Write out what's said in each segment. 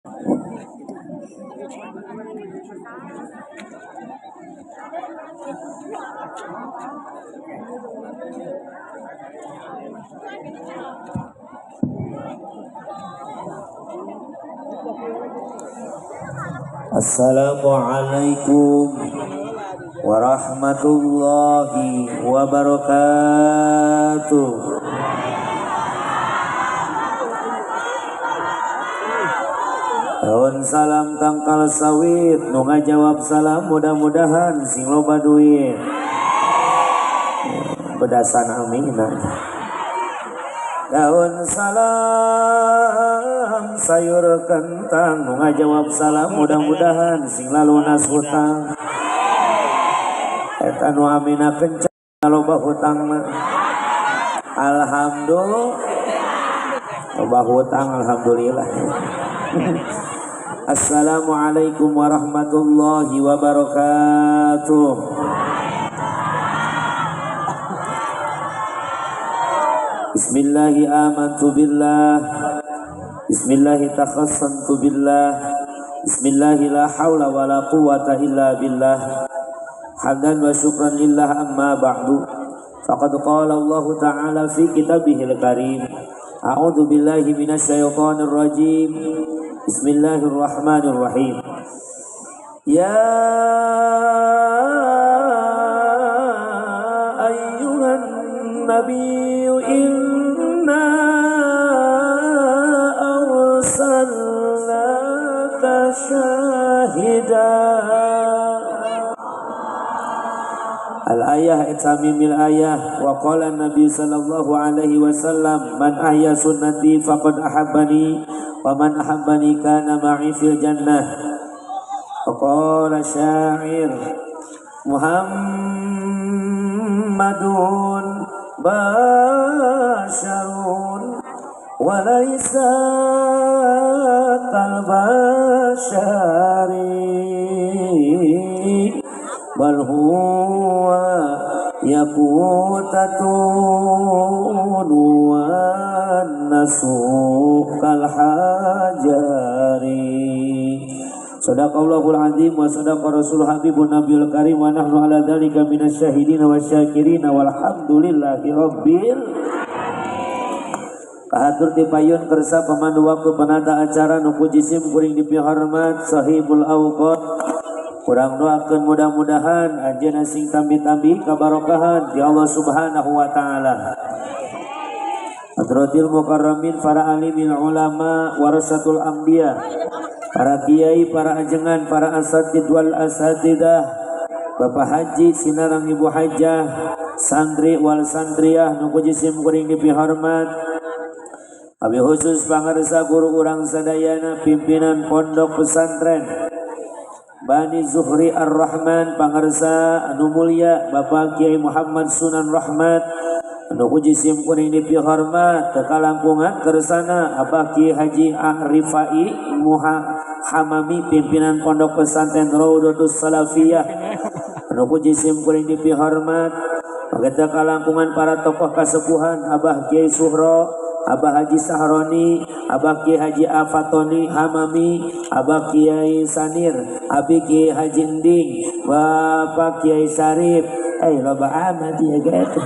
Assalamualaikum warahmatullahi wabarakatuh. Daun salam tangkal sawit, nu ngajawab salam mudah-mudahan sing loba duit. Bedasan amin. Daun salam sayur kentang, nu ngajawab salam mudah-mudahan sing lalunas hutang. Eta nu amina kencang loba hutang mah. Alhamdulillah. Loba hutang alhamdulillah. Assalamualaikum warahmatullahi wabarakatuh. Bismillahi amantu billah. Bismillahi takhassantu billah. Bismillahi la hawla wa la quwata illa billah. Hamdan wa syukran lillah amma ba'du. Faqad qala Allah ta'ala fi kitabihil karim. A'udzu billahi minasyaitonir rajim. Bismillahirrahmanirrahim. Ya ayyuhan nabiyyu inna arsalnaka syahidan. Al-ayah itamimil ayah. Wa qala Nabi sallallahu alaihi wasallam, man ahya sunnati faqad ahabbani wa man ahabbani kana ma'i fil jannah. Wa qala syair Muhammadun basharun wa laysa kal bashari bal huwa yaqutatun wan nasu kal hajari. Sadaqallahul azim wa sadaqa rasul habibun nabiyul karim wa nahnu ala dzalika minasyahidin wasyakirin walhamdulillahi rabbil. Kahatur ti payun kersa pemandu waktu penata acara nu puji sim kuring dipihormat sahibul awqat. Kurang doakeun mudah-mudahan anjeunna sing tambi-tambi kabarokahan di Allah Subhanahu wa taala. Hadratil mukarramin, para alimil ulama, warasatul anbiya, para kiai, para ajengan, para asatid wal asatidah, Bapak Haji sinarang Ibu Hajah, santri wal santriah nu puji sim kuring dipihormat. Abi khusus pangarsa guru urang sadayana pimpinan pondok pesantren Bani Zuhri Ar-Rahman, pangarsa anu mulia Bapak Kiai Muhammad Sunan Rahmat anu puji sim kuring dipihormat. Tekalangkungan kersana Abah Kiai Haji Arifai Muha Hamami pimpinan pondok pesantren Raudatus Salafiyah anu puji sim kuring dipihormat. Pageta kalangkungan para tokoh kasepuhan Abah Kiai Suhro, Abah Haji Sahroni, Abah Kiai Haji Afatoni Hamami, Abah Kiai Sanir, Abi Kiai Haji Ending, Bapak Kiai Sarip. Loba amat ya gitu.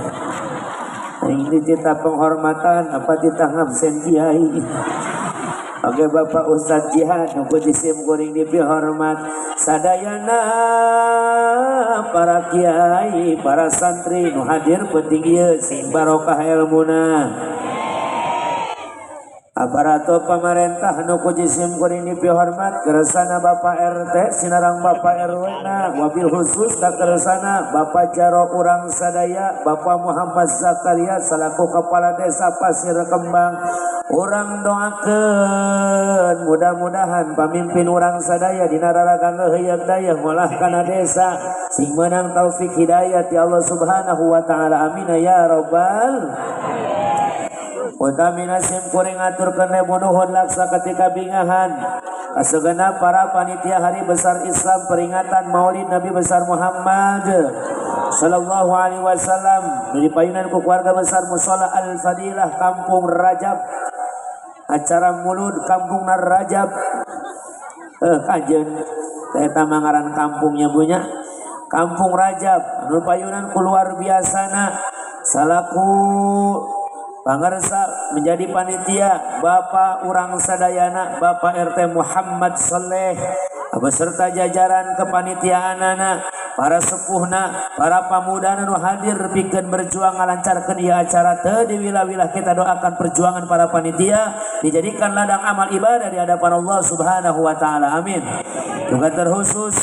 Ini titah penghormatan apa titah ngabsen kiai. Oke Bapak Ustadz Jihad nu puji sim kuring dipihormat. Sadayana para kiai, para santri nu hadir penting ieu sing barokah ilmuna. Aparatur pemerintah nu puji sim kuring dipihormat, kersana Bapak RT sinarang Bapak RW na, wabil khusus ka kersana Bapak Jaro urang sadaya Bapak Muhammad Zakaria selaku Kepala Desa Pasir Kembang. Urang doakeun mudah-mudahan pamimpin urang sadaya dina raraga heuyeuk dayeuh ngolah kana desa sing meunang taufik hidayah ti Allah Subhanahu wa taala, amin ya rabbal. Utamina sim kuring aturkeun nuhun laksa ketika bingahan kasegenap para panitia Hari Besar Islam peringatan Maulid Nabi Besar Muhammad sallallahu alaihi wasallam nu dipayunan ku keluarga besar Musholla Al Fadilah Kampung Rajab, acara Mulud Kampung Rajab. Kajen eta mah ngaran kampungnya punya Kampung Rajab anu payunan ku luar biasana salaku pangersa menjadi panitia Bapak urang sadayana Bapak RT Muhammad Soleh beserta jajaran kepanitiaanana, para sepuhna, para pemuda nu hadir pikeun berjuang ngalancarkeun ieu acara teu diwilah-wilah. Kita doakan perjuangan para panitia dijadikan ladang amal ibadah di hadapan Allah Subhanahu wa taala, amin. Juga terkhusus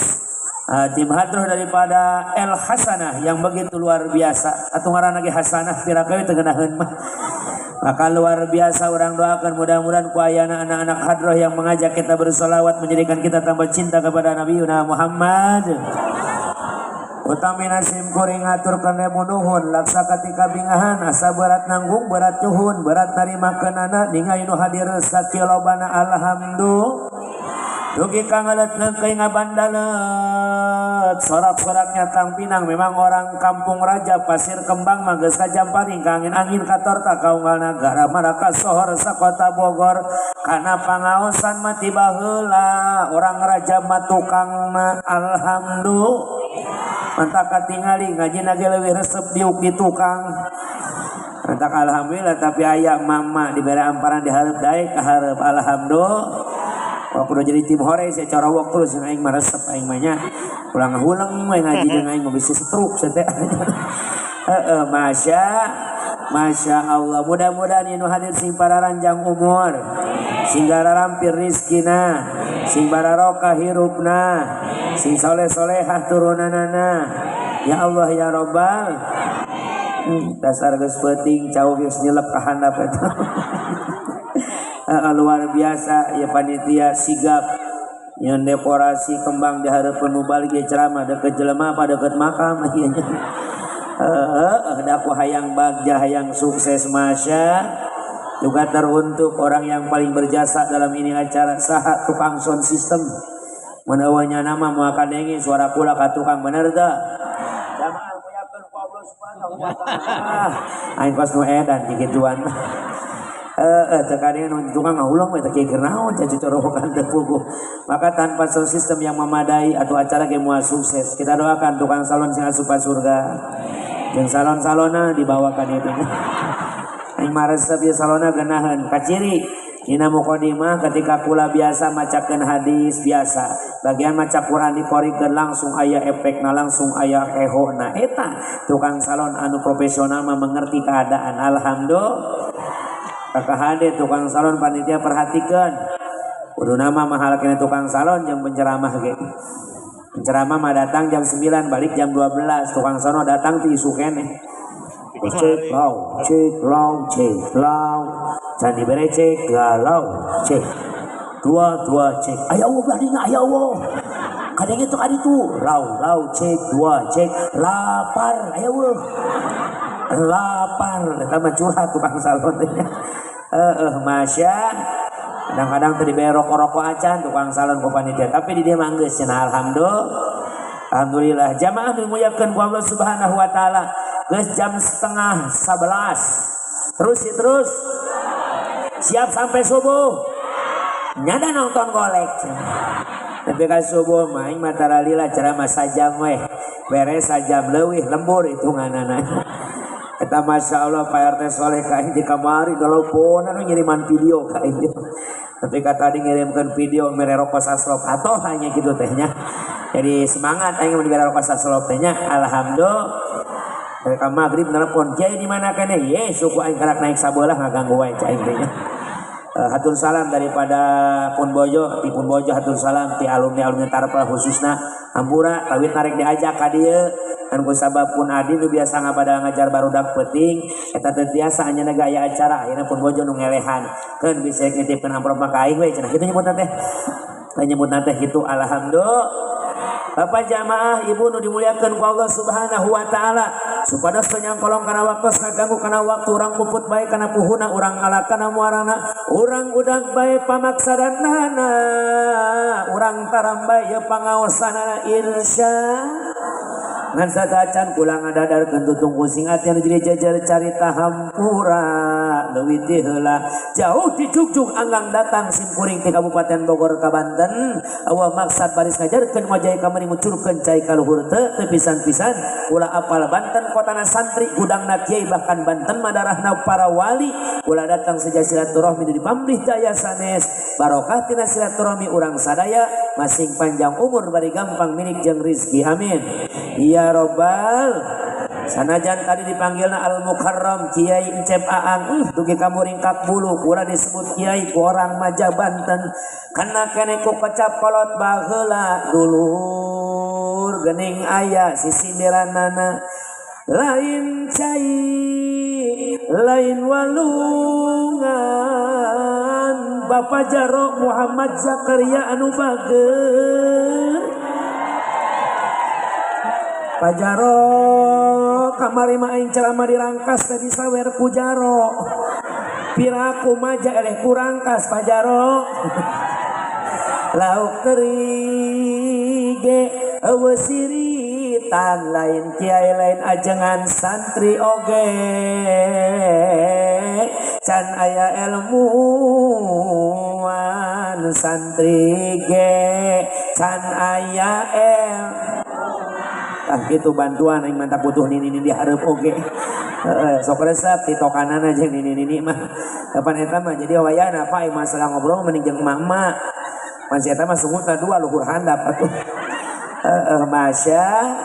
tim hadroh daripada El Hasanah yang begitu luar biasa atau ngaranna ge Hasanah, pira teu ngeunaheun mah. Maka luar biasa urang doakan mudah-mudahan ku ayana anak-anak hadroh yang mengajak kita bersolawat menjadikan kita tambah cinta kepada Nabi Muhammad. Utamina sim kuring ngaturkeun nuhun laksa katika bingahan, asa berat nanggung, berat nyuhun, berat narimakeunana, ningali nu hadir sakilobana, alhamdulillah. Dugi ka ngeuleut neungkeuy ngabandalet sorak-soraknya tang pinang. Memang orang Kampung Raja Pasir Kembang mah geus kajamparing ka angin-angin, katorta ka unggal nagara maraka sohor sakota Bogor kana pangaosan mah ti baheula orang Raja mah tukangna, alhamdulillah. Mantap katingali ngaji ge leuwih resep diuk di tukang. Mantap, alhamdulillah. Tapi aya mama dibere amparan di hareup, daek ka hareup, alhamdulillah. Wah, kudu jadi tim hore saya corowok terus aing mah, resep aing mah nya. Ulah ngahuleng we ngaji jeung aing mah, bisa stroke saya teh. Heeh, masya Masya Allah, mudah-mudahan nu hadir sing pararanjang umur, sing garampir rizkina, sing bararokah hirupna, sing soleh solehah turunanana. Ya Allah ya Robbal. Dasar geus peuting, cau geus nyelep ka handap eta. Luar biasa ya panitia sigap yang dekorasi kembang di hareupeun mubalig ceramah deket jelema apa deket makam ieu nya. Heeh, da aku hayang bagja, hayang sukses, masya. Juga teruntuk orang yang paling berjasa dalam ini acara, saha? Tukang sound system. Mun eueuh nama moal kadenge suara kula ka tukang, bener teu? Jamaah muyakeun ku Allah Subhanahu wa taala. Aing kos nu edan kikituan. Eh, teu kadenge nu tukang ngahuleng we teh keur naon cacorowokan teu puguh. Maka tanpa sound system yang memadai atau acara ge moal sukses. Kita doakan tukang salon sing asup surga. Jeung salon-salonna dibawakan itu. Aing mah resep ieu salonna geunaheun. Kaciri dina mukadimah ketika kula biasa macakeun hadis biasa. Bagian maca Quran dikorikeun langsung aya efekna, langsung aya ehona. Eta tukang salon anu profesional mah mengerti keadaan. Alhamdulillah. Kakak hade tukang salon, panitia perhatikan. Kudu nama mahal kena tukang salon yang penceramah ge. Penceramah mah datang jam 9 balik jam 12, tukang salon datang ti isuk keneh. Cek lau, cek lau, cek lau. Can dibere cek galau, cek. Dua dua cek. Aya Allah belah dinya, aya Allah. Kadang itu kadi tu, lau lau cek dua cek lapar, aya Allah. Lapar, eta mah curhat tukang salon teh. Heeh, masya. Kadang-kadang teu dibere rokok-rokok acan tukang salon ku panitia, tapi di dieu mah geus cenah, alhamdulillah. Alhamdulillah jamaah dimuliakeun ku Allah Subhanahu wa taala. Geus jam 10.30. Terus ya terus. Siap sampai subuh. Nyada nonton golek. Tapi ka subuh mah aing mah taralila ceramah sajam weh. Beres sajam leuwih, lembur hitunganana. Eta Masya Allah Pak RT Soleh ka aing di kamari teleponan ngiriman video ka aing. Tapi kata tadi ngirimkan video mere rokok saslop atau hanya gitu tehnya. Jadi semangat aing mun dibere rokok saslop tehnya. Alhamdulillah. Mereka maghrib nelpon, "Kiai, di mana kene?" Ye, suku aing karak naik sabelah ngaganggu wae cai aing teh nya. Hatur salam daripada Pun Bojo, ti Pun Bojo hatur salam ti alumni-alumni Tarpel khususna. Hampura kawit narik diajak ka dieu kan ku sabab Pun Adi nu biasa ngabada ngajar barudak peuting eta teu tiasa anjeunna gaya acara, akhirna Pun Bojo nu ngelehan keun bisa nitipkeun amplop mah ka aing we cenah kitu nyebutna teh. Nyebutna teh kitu, alhamdulillah. Bapak jamaah ibu nu dimuliakeun ku Allah Subhanahu wa taala, supados teu nyangkolong kana waktu, ngaganggu kana waktu, urang puput bae kana puhuna, urang ala kana muarana, urang udag bae pamaksadanana, urang taram bae ye pangaosanana, insya ngan satacan kula ngadadarkeun tutung sing ati anu jadi jajar carita, hampura. leuwih ti heula jauh dijugjug anggang datang simkuring ti Kabupaten Bogor ka Banten eueuh maksad baris ngajarkeun wajah kamari ngucurkeun cai ka luhur teu teu pisan-pisan ulah apal Banten kotana santri gudangna kiai bahkan Banten madarahna para wali ulah datang seja silaturahmi di pamrih daya sanes barokah tina silaturahmi urang sadaya masing panjang umur bari gampang milik jeung rizki amin ya robbal. Sanajan tadi dipanggilna Al Mukarram Kiai Encep Aang, dugi ka muringkak bulu kula disebut kiai ku orang Maja Banten kana kene ku kecap kolot baheula dulur geuning aya sisindiranana lain cai lain walungan Bapak Jaro Muhammad Zakaria anu bager Pak Jaro kamari mah aing ceramah dirangkas tadi sawer ku Jaro piraku maja eleh ku rangkas Pak Jaro lauk teri ge eueuh siritan lain kiai lain ajengan santri oge can aya ilmuwan santri ge can aya ilmu. Ah gitu bantuan aing mantap butuh nini nini dihareup oge. Heeh, sok resep titokanana jeung nini nini mah. Kapan eta mah jadi wayahna Pak masalah ngobrol mending jeung emak-emak. Pan si eta mah sungutna dua luhur handap atuh. Heeh, masya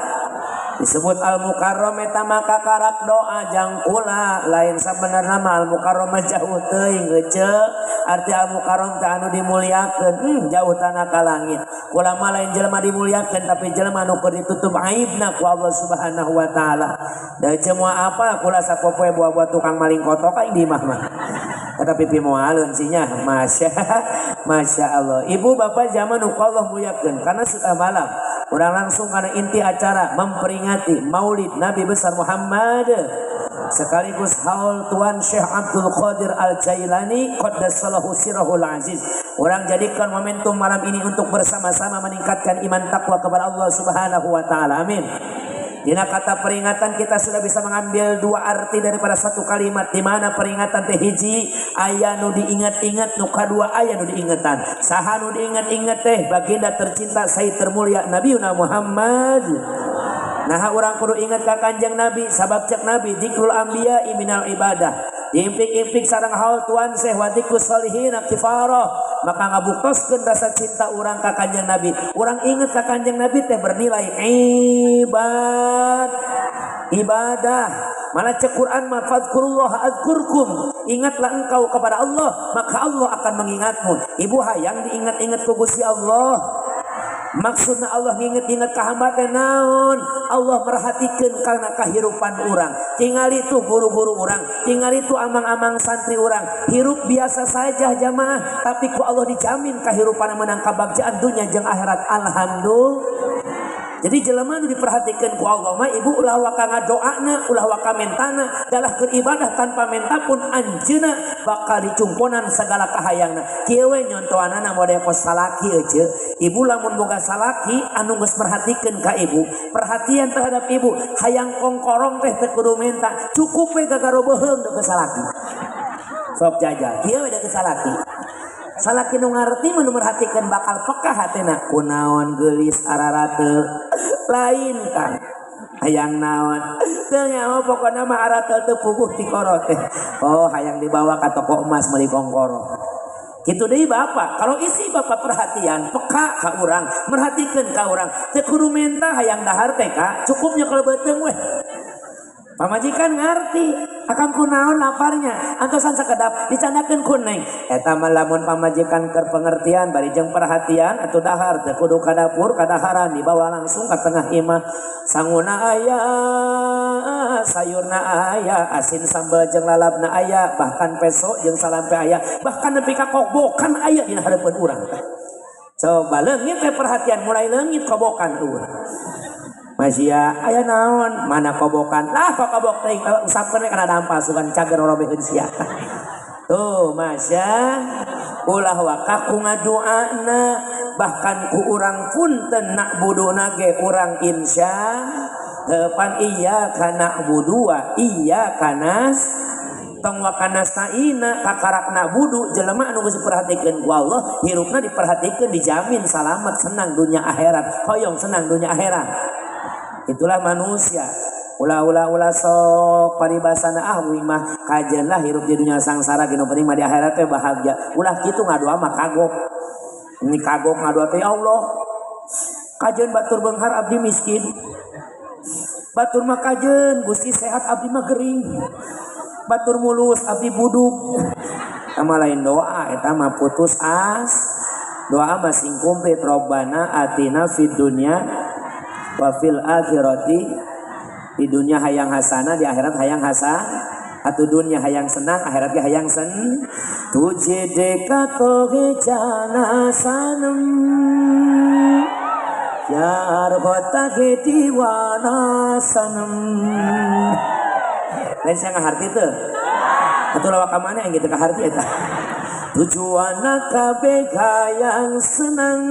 disebut Al Mukarram eta mah kakarak doa jang kula lain sabenerna mah Al Mukarram mah jauh teuing geuceu arti Al Mukarram teh anu dimuliakeun jauh tanah ka langit kula mah lain jelema dimuliakeun tapi jelema nu keur ditutup aibna ku Allah Subhanahu wa taala da ceu moal apa kula sapopoe buah-buah tukang maling kotok aing di imah mah tapi pimoaleun sih nya masya masya Allah. Ibu bapak zaman nu ku Allah muliakeun karena sudah malam urang langsung karena inti acara memperingati Maulid Nabi besar Muhammad sekaligus haul Tuan Syekh Abdul Qadir Al-Jailani qaddasallahu sirahul aziz. Orang jadikan momentum malam ini untuk bersama-sama meningkatkan iman takwa kepada Allah Subhanahu wa taala. Amin. Dina kata peringatan kita sudah bisa mengambil dua arti daripada satu kalimat di mana peringatan teh hiji aya nu diingat-ingat nu kadua aya nu diingetan. Saha nu diingat-ingat teh baginda tercinta sayyid termulia Nabiuna Muhammad. Nah urang kudu ingat ka Kanjeng Nabi sabab cek Nabi dzikrul anbiya minal ibadah. Diimpik-impik sareng haul Tuan Syekh wa dzikrus sholihin kifarah maka ngabuktoskeun rasa cinta urang ka Kanjeng Nabi. Urang inget ka Kanjeng Nabi teh bernilai ibadah. Malah cek Quran mah fadhkurullah adzkurkum. Ingatlah engkau kepada Allah maka Allah akan mengingatmu. Ibu hayang diingat-ingat ku Gusti Allah. Maksudna Allah nginget-inget ka hamba teh naon? Allah merhatikan karena kehidupan urang. Tingali tuh guru-guru urang, tingali tuh amang-amang santri urang. Hirup biasa saja jamaah, tapi ku Allah dijamin kehidupan menang kabagjaan dunia jeung akhirat. Alhamdulillah. Jadi jelema nu diperhatikan ku Allah mah ibu ulah waka ngadoana, ulah waka mentana, dalah keur ibadah tanpa menta pun anjeunna bakal dicumponan segala kahayangna. Kieu we nyontoanana model kos salaki euceu. Ibu lamun boga salaki anu geus merhatikeun ka ibu, perhatian terhadap ibu, hayang kongkorong teh teu kudu menta, cukup we gagaro beuheung deukeut salaki. Sok jajal, kieu we deukeut salaki. Salaki nu ngarti mah nu merhatikeun bakal peka hatena kunaon geulis ararateul lain kang hayang naon teu nyaho pokona mah arateul teu puguh ti koro teh oh hayang dibawa ka toko emas meuli kongkoro kitu deui bapak kalau isi bapak perhatian peka ka urang merhatikeun ka urang teu kudu menta hayang dahar teh ka cukupnya kalau beuteung weh pamajikan ngarti akang kunaon laparnya antosan sakedap dicandakeun ku neng eta mah lamun pamajikan keur pengertian bari jeung perhatian atuh dahar teu kudu ka dapur kadaharan dibawa langsung ka tengah imah sanguna aya sayurna aya asin sambal jeung lalabna aya bahkan peso jeung salampe aya bahkan nepi ka kobokan aya dina hareupeun urang teh coba leungit teh perhatian mulai leungit kobokan eueuh Masya aya naon mana kobokan lah kok kobok teh usapkeun we kana dampa sugan cager robeheun sia tuh masya ulah waka ku ngadoana bahkan ku urang punten na'buduna ge urang insya pan iya kana budu wa iya kanas Tong waka nasta'ina kakarak na'budu, jelema anu geus diperhatikeun ku Allah, hirupna diperhatikeun, dijamin salamat senang dunia akhirat. Hoyong senang dunia akhirat. Itulah manusia. Ulah ulah ulah sok paribasana, ah, uing mah kajeun lah hirup di dunia sangsara, nu penting mah di akhirat teh bahagia. Ulah kitu ngadoa mah kagok. Ini kagok ngadoa teh, ya Allah. Kajeun batur beunghar, abdi miskin. Batur mah kajeun Gusti sehat, abdi mah gering. Batur mulus, abdi buduk. Eta mah lain doa, eta mah putus as. Doa mah sing komplit, Robbana atina fid dunya wa fil akhirati. Di dunia hayang hasanah, di akhirat hayang hasanah, atau dunia hayang senang, akhirat ge hayang sen. Tujhe dekha to he jana sanam, pyar hota he diwana sanam. Lain saya ngaharti teu? Atuh lawak ka mana yang gitu kaharti eta? Tujuan kabeh hayang senang,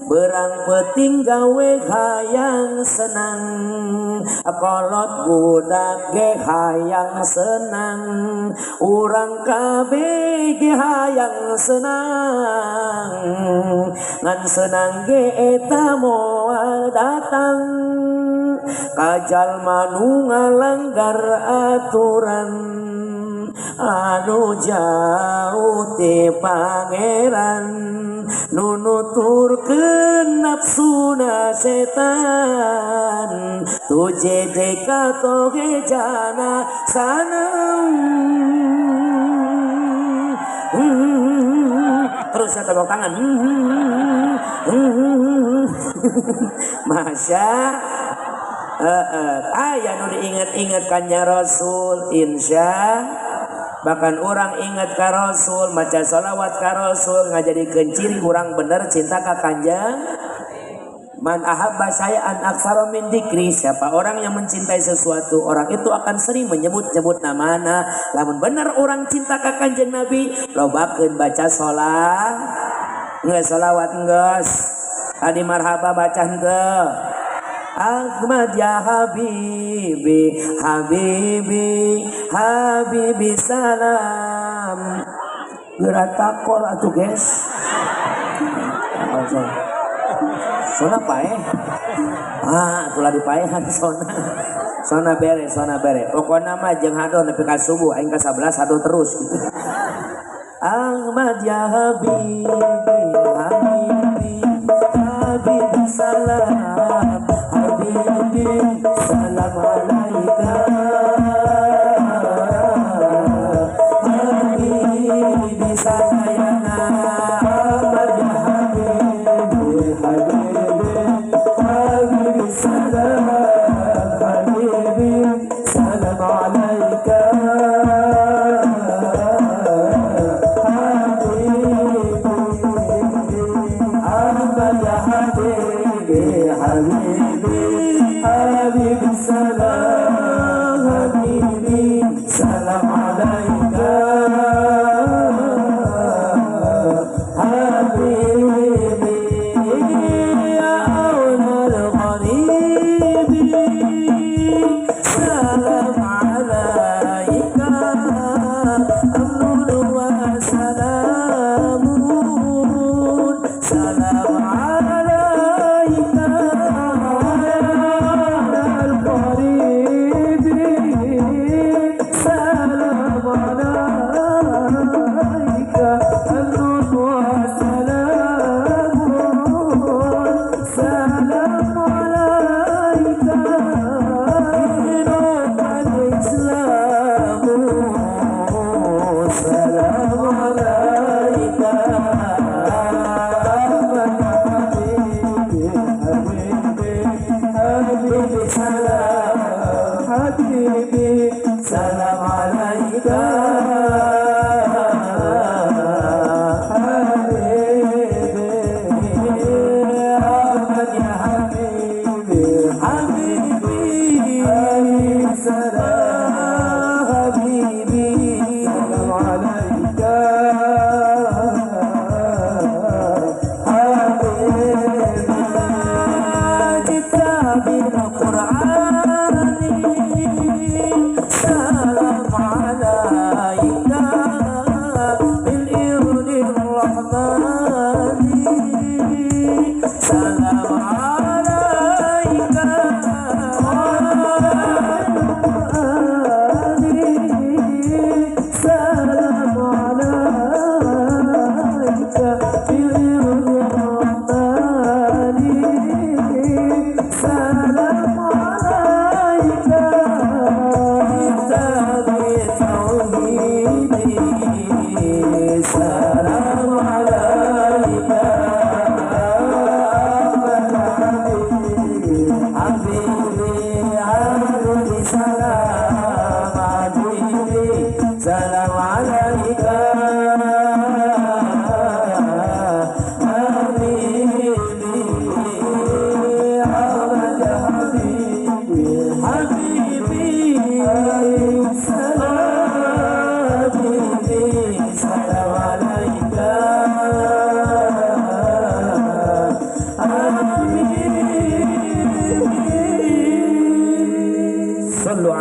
berang peting gawe hayang senang, kolot budak ge hayang senang, urang kabeh ge hayang senang, ngan senang ge eta moal datang ka jalma nu ngalanggar aturan, anu jauh ti pangeran, nu nuturkeun nafsuna setan. Tujhe dekha to he jana sanam. Terus saya tepuk tangan. Masya aya nu diingat-ingat kanjeng Rasul, insya bahkan orang ingat ka Rasul, maca sholawat ka Rasul, ngajadikeun ciri urang bener cinta ka Kanjeng. Man ahabba syai'an aktsara min dzikri, siapa orang yang mencintai sesuatu, orang itu akan sering menyebut-nyebut namana. Lamun bener orang cinta ka Kanjeng Nabi, lobakeun baca sholat, geus sholawat geus. Tadi marhaba baca henteu? Ahmad ya Habibi, Habibi, Habibi salam. Geura takol atuh, guys. Sona paeh. Ah, atulah dipaehan sona. Sona bere, sona bere. Pokokna mah jeung hadoh nepi ka subuh, aing ka 11 hadoh terus gitu. Ahmad ya Habibi, Habibi, Habibi salam, Habibi salam alaika. Habibi sadayana, Ahmad ya Habibi, Habibi, Habibi salam, Habibi salam alaika. Habibi, Ahmad ya Habibi, Habibi, Habibi salam, Habibi salam alaika. Habibi ya aunal gharibi, salam alaika, amnun wa salamun, salam alaika aunal gharibi, salam alaika, amnun wa salamun, salam alaika, al-islamu, salam alaika.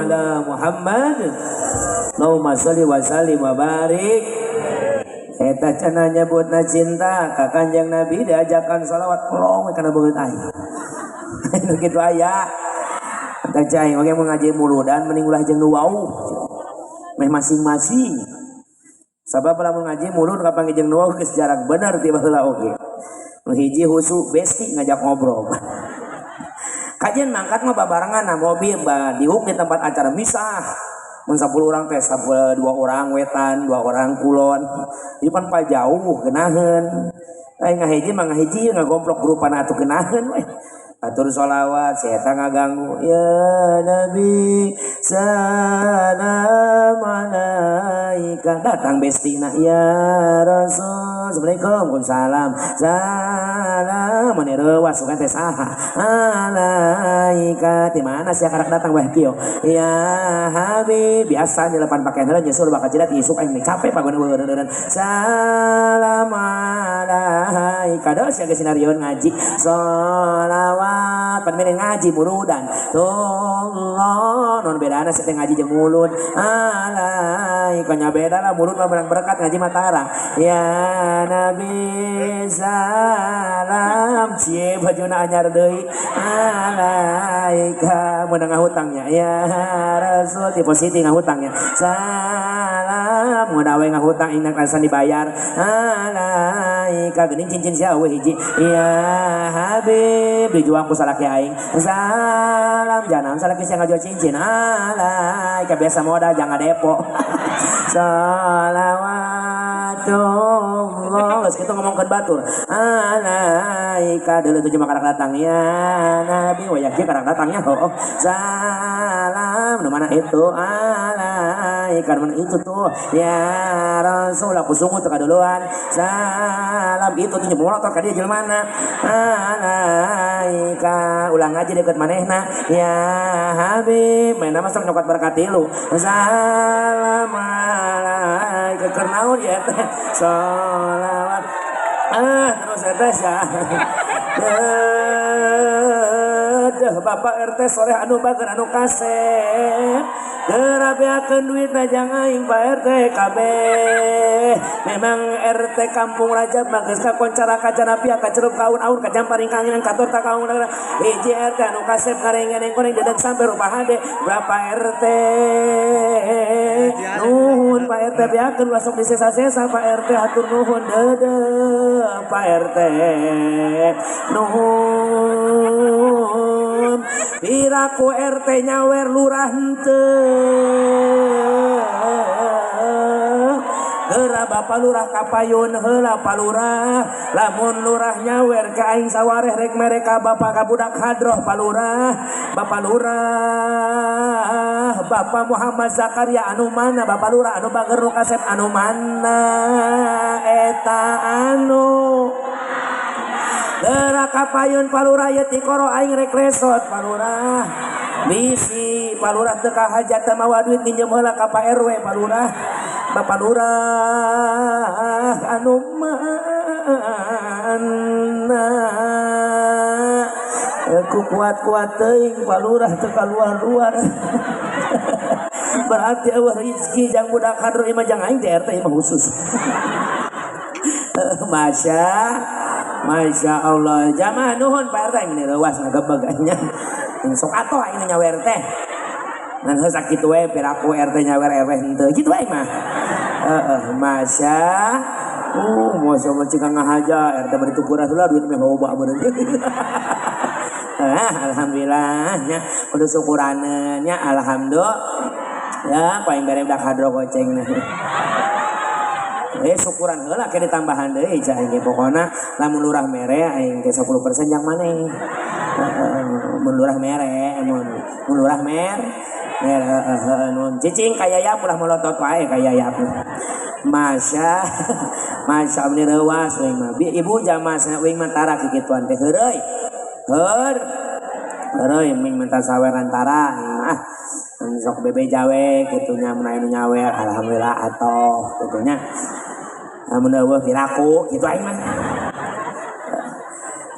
ala Muhammad. Allahumma sholli wa sallim wa barik. Eta cenah nyebutna cinta ka Kanjeng Nabi diajakan sholawat long kana beungeut aing. Nu kitu aya. Tah cai oge mun ngaji muludan mending ulah jeung nu wauh. Meh masing-masing. Sabab lamun ngaji mulud kapanggih jeung nu wauh geus jarang bener ti baheula oge. Nu hiji husu besti ngajak ngobrol. Kajian mangkat mah babarengan na mobil ba diuk di tempat acara misah. Mun 10 orang teh 2 orang wetan, 2 orang kulon. Ieu pan pajauh geunaheun. Ai ngahiji mah ngahiji ngagomplok grupan atuh geunaheun we. Atur sholawat si eta ngaganggu. Ya Nabi salam alaika. Datang bestina ya Rasul. Assalamualaikum. Waalaikumsalam. Salam mane reuwas sugan teh saha. Alaika di mana sia karak datang weh kieu. Ya Habib biasa nyelepan pakaian heula nyusul bakal jidat isuk aing capek pagon eueuh. Salam alaika. Dos sia geus sinarieun ngaji. Sholawat pan mene ngaji muludan. Allah non bedana sia teh ngaji jeung mulud. Alaika nya beda lah mulud mah menang berkat ngaji mah tara. Ya Nabi salam cie bajuna anyar deui. Alaika meunang ngahutangnya. Ya Rasul depositi ngahutangnya. Salam mun awe ngahutang ingat rasan dibayar. Alaika geuning cincin sia eueuh hiji. Ya Habib dijuang ku salaki aing. Salam jangan salaki sia ngajual cincin. Alaika biasa modal jangan depo. Salawatullah geus kitu ngomongkeun batur. Alaika deuleu tujuh mah karak datang ya Nabi wayah kieu karak datangnya heuh. Salam nu mana itu alaika nu mana itu tuh ya Rasul aku sungguh teu kaduluan. Salam itu tuh nyemolotot ka dieu jelema alaika ulang aja deket manehna ya Habib mainna mah sok nyokot berkat tilu. Salam alaika keur naon ya teh sholawat terus eta sia. Bapak RT sore anu bager anu kasep gerabeakeun duitna jang aing Pak RT kabeh. Memang RT Kampung Rajab mah geus kakoncara kacana pia kacerup kaun-aun kajamparing kanginan kator ta kaun hiji RT anu kasep ngarengeneng koneng dedeg sampe rupa hade berapa RT nuhun Pak RT beakeun ulah sok disesa-sesa Pak RT hatur nuhun deudeuh Pak RT nuhun piraku RT nyawer lurah henteu geura bapa lurah kapayun heula pa lurah lamun lurah nyawer ka aing sawareh rek mere ka bapa ka budak hadroh pa lurah bapa lurah bapa Muhammad Zakaria anu mana bapa lurah anu bager nu kasep anu mana eta anu geura kapayun pa lurah ye tikoro aing rek resot pa lurah bisi pa lurah teu kahajat teu mawa duit minjem heula ka Pak RW pa lurah Bapak lurah anu mana ku kuat-kuat teuing Pak lurah teu kaluar-luar berarti eueuh rezeki jang budak hadro imah jang aing di RT imah khusus. Masya Allah jamaah nuhun Pak RT ini reuas ngagebeg nya sok atoh aing nyawer teh ngan heuh sakitu we piraku RT nyawer RW henteu kitu we mah heeh masya masa mah cik ngahaja RT mah ditukuran heula duit mah loba bener. Alhamdulillah nya kudu syukuraneun nya alhamdulillah ya paling bere budak hadro goceng. Syukuran heula ke ditambahan deui cah aing pokona lamun lurah mere aing teh 10% jang maneh. Mun lurah mere mun lurah mer heeh nun cicing ka yayap ulah molotot wae ka yayap. Masya Masya Allah reuas uing mah. Ibu jamaah sana uing mah tara kikituan teh heureuy. Heureuy ming minta sawer antara ah sok bebe jawe kitu nya mun aya nu nyawer alhamdulillah atoh kitu nya. Mun eueuh piraku kitu aing mah.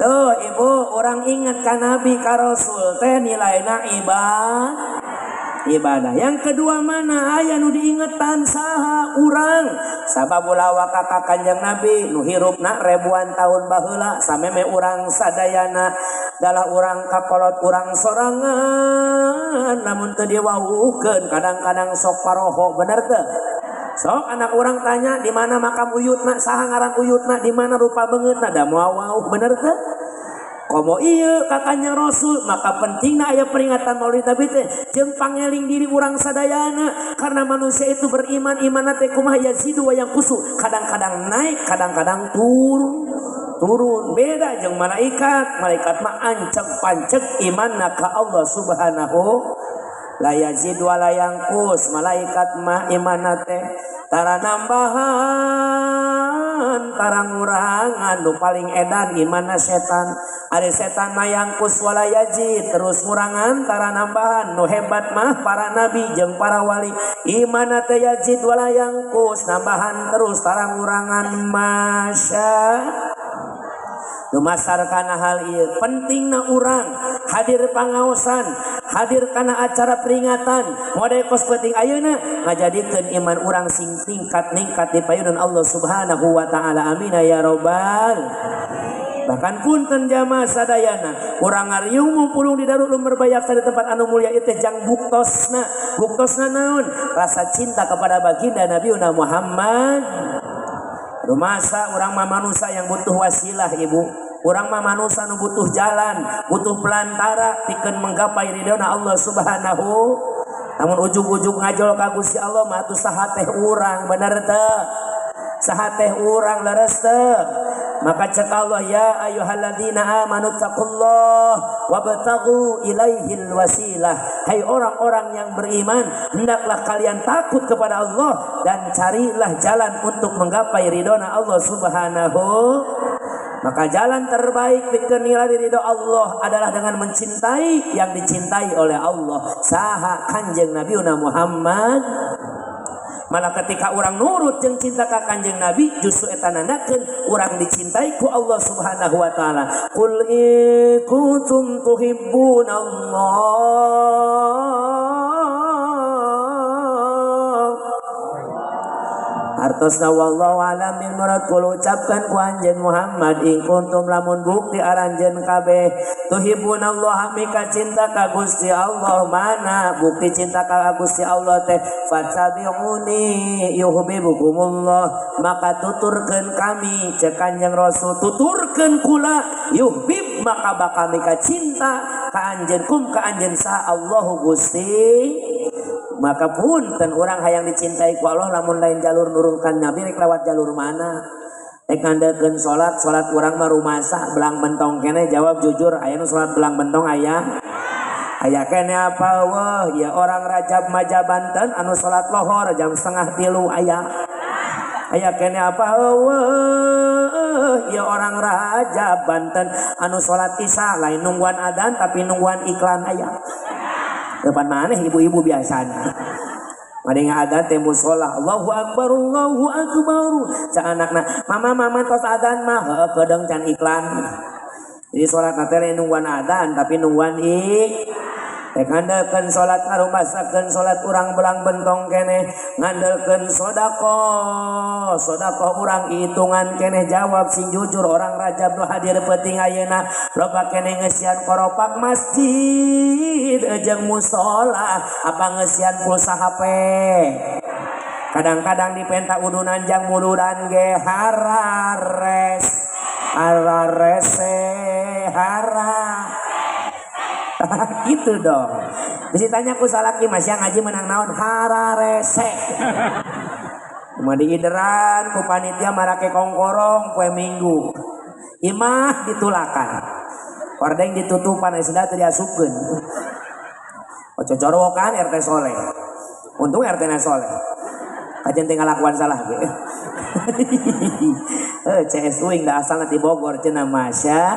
Tuh ibu orang ingat ka nabi ka rasul teh nilaina ibadah. Ibadah. Yang kedua mana aya nu diingetan saha urang. Sabab ulah waka ka Kanjeng Nabi nu hirupna ribuan tahun baheula sameme urang sadayana dalah urang kakolot urang sorangan namun teu diwawuhkeun kadang-kadang sok paroho, bener teu? Sok anak urang tanya di mana makam uyutna, saha ngaran uyutna, di mana rupa beungeutna, da moal wawuh, bener teu? Komo ieu ka Kanjeng Rasul, maka pentingna aya peringatan Maulid Nabi teh jeung pangeling diri urang sadayana, karena manusia itu beriman, imanna teh kumaha? Yazidu wa yanqusu, kadang-kadang naik, kadang-kadang turun turun. Beda jeung malaikat, malaikat mah anceg panceg imanna ka Allah Subhanahu, la yazid wa la yanqus. Malaikat mah imanna teh tara nambahan, tara ngurangan. Nu paling edan imanna setan. Ari setan mah yanqus wala yazid, terus ngurangan, tara nambahan. Nu hebat mah para nabi jeung para wali, imanna teh yazid wala yanqus, nambahan terus, tara ngurangan. Masya. Dumasar kana hal ieu pentingna urang hadir pangaosan, hadir kana acara peringatan mode kos penting ayeuna ngajadikeun iman urang sing tingkat ningkat di payunan Allah Subhanahu wa taala. Amin ya robbal. Bahkan punten jamaah sadayana, urang ngariung mumpulung di Darul Ulum Merbayaksa di tempat anu mulia ieu teh jang buktosna. Buktosna naon? Rasa cinta kepada baginda Nabi Muhammad. Rumasa urang mah manusia yang butuh wasilah, ibu. Urang mah manusia nu butuh jalan, butuh pelantara pikeun menggapai ridhona Allah Subhanahu. Namun ujug-ujug ngajol ka Gusti Allah mah atuh saha teh urang, bener teu? Saha teh urang, leres teu? Maka cek Allah, ya ayyuhalladzina amanu taqullah wabtaghu ilaihil wasilah. Hai orang-orang yang beriman, hendaklah kalian takut kepada Allah dan carilah jalan untuk menggapai ridhona Allah Subhanahu. Maka jalan terbaik pikeun nilai ridho Allah adalah dengan mencintai yang dicintai oleh Allah. Saha? Kanjeng Nabi Muhammad. Malah ketika orang nurut jeung cinta ka Kanjeng Nabi, justru eta nandakeun urang dicintai ku Allah Subhanahu wa taala. Qul in kuntum tuhibbunallah. Artosna wallahu alam bil murad, kul ucapkan ku anjeun Muhammad, in kuntum lamun bukti aranjeun kabeh, tuhibbunallaha mika cinta ka Gusti Allah. Mana bukti cinta ka Gusti Allah teh? Fattabi'uni yuhibbukumullah, maka tuturkeun kami, cek Kanjeng Rasul, tuturkeun kula, yuhbib maka bakal mika cinta ka anjeun, kum ka anjeun sa Allahu Gusti. Maka punten, orang hayang dicintai ku Allah lamun lain jalur nurunkan Nabi, rek lewat jalur mana? Rek ngandalkeun salat, salat urang mah rumasa belang bentong kene. Jawab jujur, aya nu salat belang bentong? Aya? Aya kene apa wah ya? Orang Rajab Maja Banten anu salat lohor jam 2.30 aya? Aya kene apa wah ya? Orang Raja Banten anu salat Isya lain nungguan adan tapi nungguan iklan aya? Depan mana ibu-ibu biasanya. Ada yang adan teh musola, Allahu akbar, Allahu akbar. Cak anakna, "Mama, mama, tos adan mah." "Heueuh, kedeung can iklan." Jadi sholat teh nungguan adan tapi nungguan i. Rek ngandalkeun salat ngarumasakeun salat urang belang bentong keneh, ngandalkeun sedekah, sedekah urang hitungan keneh. Jawab sing jujur, orang Rajab nu hadir penting ayeuna loba keneh ngeusian koropak masjid jeung musola apa ngeusian pulsa HP? Kadang-kadang dipenta udunan jang mududan ge harares hararese hara gitu dong. Bisa tanya ku salaki, "Mas, yang ngaji menang naon?" "Hararese." Cuma diideran ku panitia marake kongkorong poe Minggu. Imah ditulakan. Hordeng ditutupan, sudah teu diasupkeun. Ojo corowokan RT soleh. Untung RT na soleh. Kajian teh ngalakuan salah ge. Eh, CS uing da asalna di Bogor cenah. Masya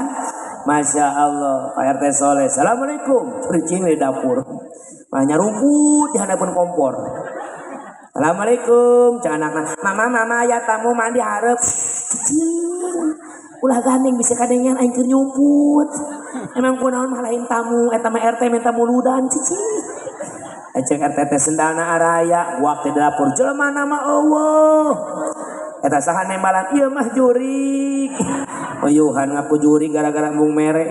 Masya Allah, Pak RT soleh. Assalamualaikum. Cing di dapur. Mah rumput di hadapan kompor. Assalamualaikum. Cek anakna. "Mama, mama, ya tamu mandi hareup." Ulah gandeng, bisa kadengan aing keur nyumput. Emang kunaon mah lain tamu, eta mah RT minta muludan, cicing. Cek RT teh sendalna araya, guak teh di dapur jelema nama eueuh. Eta saha nembalan? Ieu mah jurik. Uyuhan ngaku jurik gara-gara embung mere.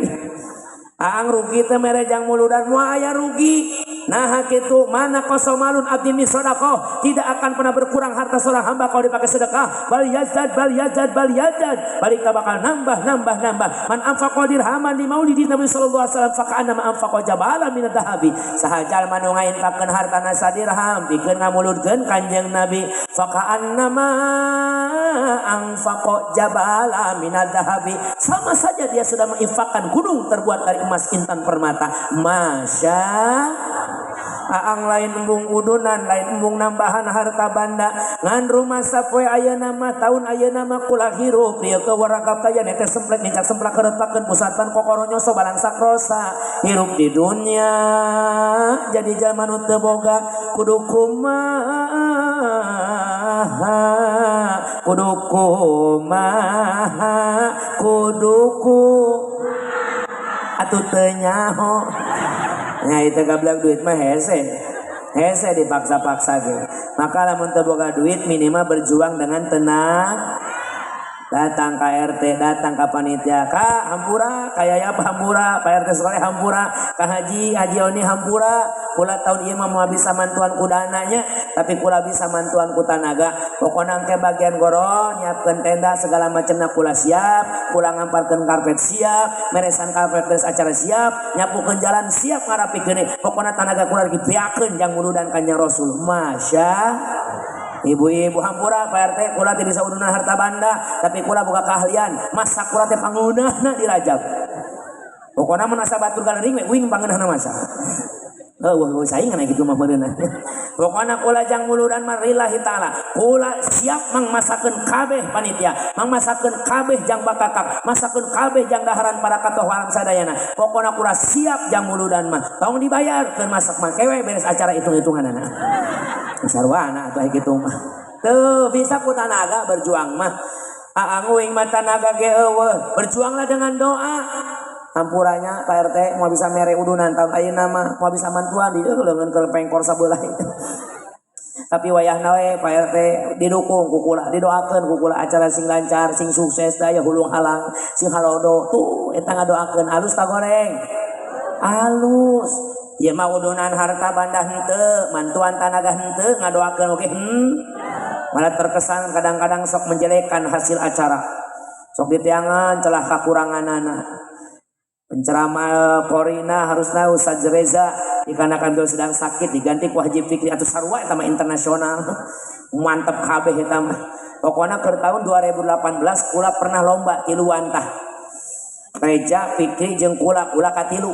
Aang rugi teh mere jang muludan, moal aya rugi. Nah kitu mana kosomalun abdi min sedekah, tidak akan pernah berkurang harta seorang hamba kalau dipakai sedekah. Bal yazdad bal yazdad bal yazdad, balik bakal nambah nambah nambah. Man anfaqa dirhaman di maulidi Nabi sallallahu alaihi wasallam faka'annama anfaqa jabalan min adh-dhahabi. Saha jalma nu ngainfakkeun hartana sadirham pikeun ngamuludkeun Kanjeng Nabi, faka'annama anfaqa jabala min adh-dhahabi, sama saja dia sudah menginfakkan gunung terbuat dari emas intan permata. Masya Aang lain embung udunan, lain embung nambahan harta banda, ngan rumah sapoe ayeuna mah tahun ayeuna mah kula hirup ieu ke warakap taya nete semplek nincak semplak keretakeun pusatan kokoro nyoso balangsak rosa. Hirup di dunia jadi jalma nu teu boga kudu kumaha, kudu kumaha, kudu ku atuh teu nyaho. Nah itu gablak duit mah hese hese dipaksa-paksa gitu. Maka lamun teu boga duit minimal berjuang dengan tenang. Datang ke RT, datang ke panitia, Kak hampura, kayak apa hampura, Pak RT sekolah hampura, Kak Haji, Haji Oni hampura, kula tahun ieu mah moal bisa mantuan ku dananya, tapi kula bisa mantuan ku tanaga. Pokona engke bagian goro, nyiapkeun tenda segala macamna kula siap, kula ngamparkeun karpet siap, meresan karpet beres acara siap, nyapukeun jalan siap ngarapikeun. Pokona tanaga kula dibeakeun jang muludan Kanjeng Rasul. Masya Ibu-ibu hampura Pak RT, kula teu bisa udunan harta banda, tapi kula boga keahlian masak, kula teh pangeunahna di Rajab. Pokona mun asa batur galering we uing pangeunahna masak. Heueuh saingan kitu mah meureunna. Pokona kula jang muludan mah lillahi taala. Kula siap mangmasakeun kabeh panitia, mangmasakeun kabeh jang bakakak, masakeun kabeh jang daharan para katoh alam sadayana. Pokona kula siap jang muludan mah. Tong dibayar keur masak mah kewe beres acara hitung-hitunganana. Sarwana atuh kitu mah. Tuh bisa ku tanaga berjuang mah. Aang uing mah tanaga ge eueuh, berjuanglah dengan doa. Hampuranya Pak RT mau bisa mere udunan tahun ayeuna mah, mau bisa mantuan di leungeun ke pengkor sabelah. Tapi wayahna we Pak RT didukung ku kula, didoakeun ku kula acara sing lancar, sing sukses daya hulung halang, sing halodo. Tuh eta ngadoakeun alus ta goreng? Alus. Ieu mah udunan harta banda henteu, mantuan tanaga henteu, ngadoakeun oge. Malah terkesan kadang-kadang sok menjelekan hasil acara. Sok diteangan celah kakuranganana. Penceramah Korina harusna Ustaz Reza dikarenakan beliau sedang sakit diganti ku Haji Fikri atau sarua eta mah internasional. Mantep kabeh eta mah. Pokona keur tahun 2018 kula pernah lomba tiluan tah. Reja, Fikri jeung kula, kula katilu.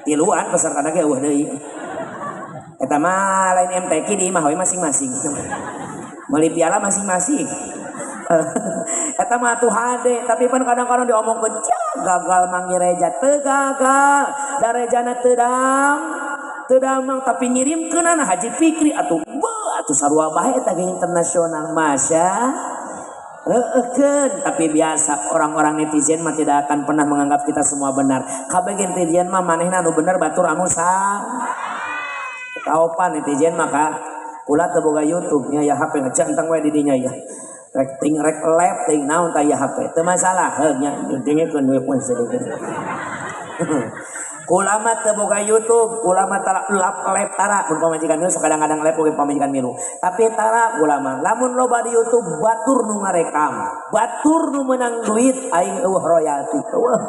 Tiluan pesertana ge eueuh deui. Eta mah lain MTQ di imah we masing-masing. Meuli piala masing-masing. Eta mah tuh hade, tapi pan kadang-kadang diomongkeun gagal mangi Reja, teu gagal. Da Rejana teu dam, teu damang tapi ngirimkeunana Haji Fikri atuh beuh atuh sarua bae eta ge internasional. Masya heueuhkeun, tapi biasa orang-orang netizen mah tidak akan pernah menganggap kita semua benar. Kabeh netizen mah manehna anu bener batur anu salah. Kaopan netizen maka kula teu boga YouTube nya ya HP ngecentang we di dinya ya. Rek ting rek lep ting naon tah ya HP. Teu masalah heuh nya dengekeun we pun sedikit. Kula mah teu boga YouTube, kula mah tara lap lep tara mun pamajikan milu sok kadang-kadang lep oge pamajikan milu. Tapi tara kula mah lamun loba di YouTube batur nu ngarekam, batur nu meunang duit aing eueuh royalti. Eueuh.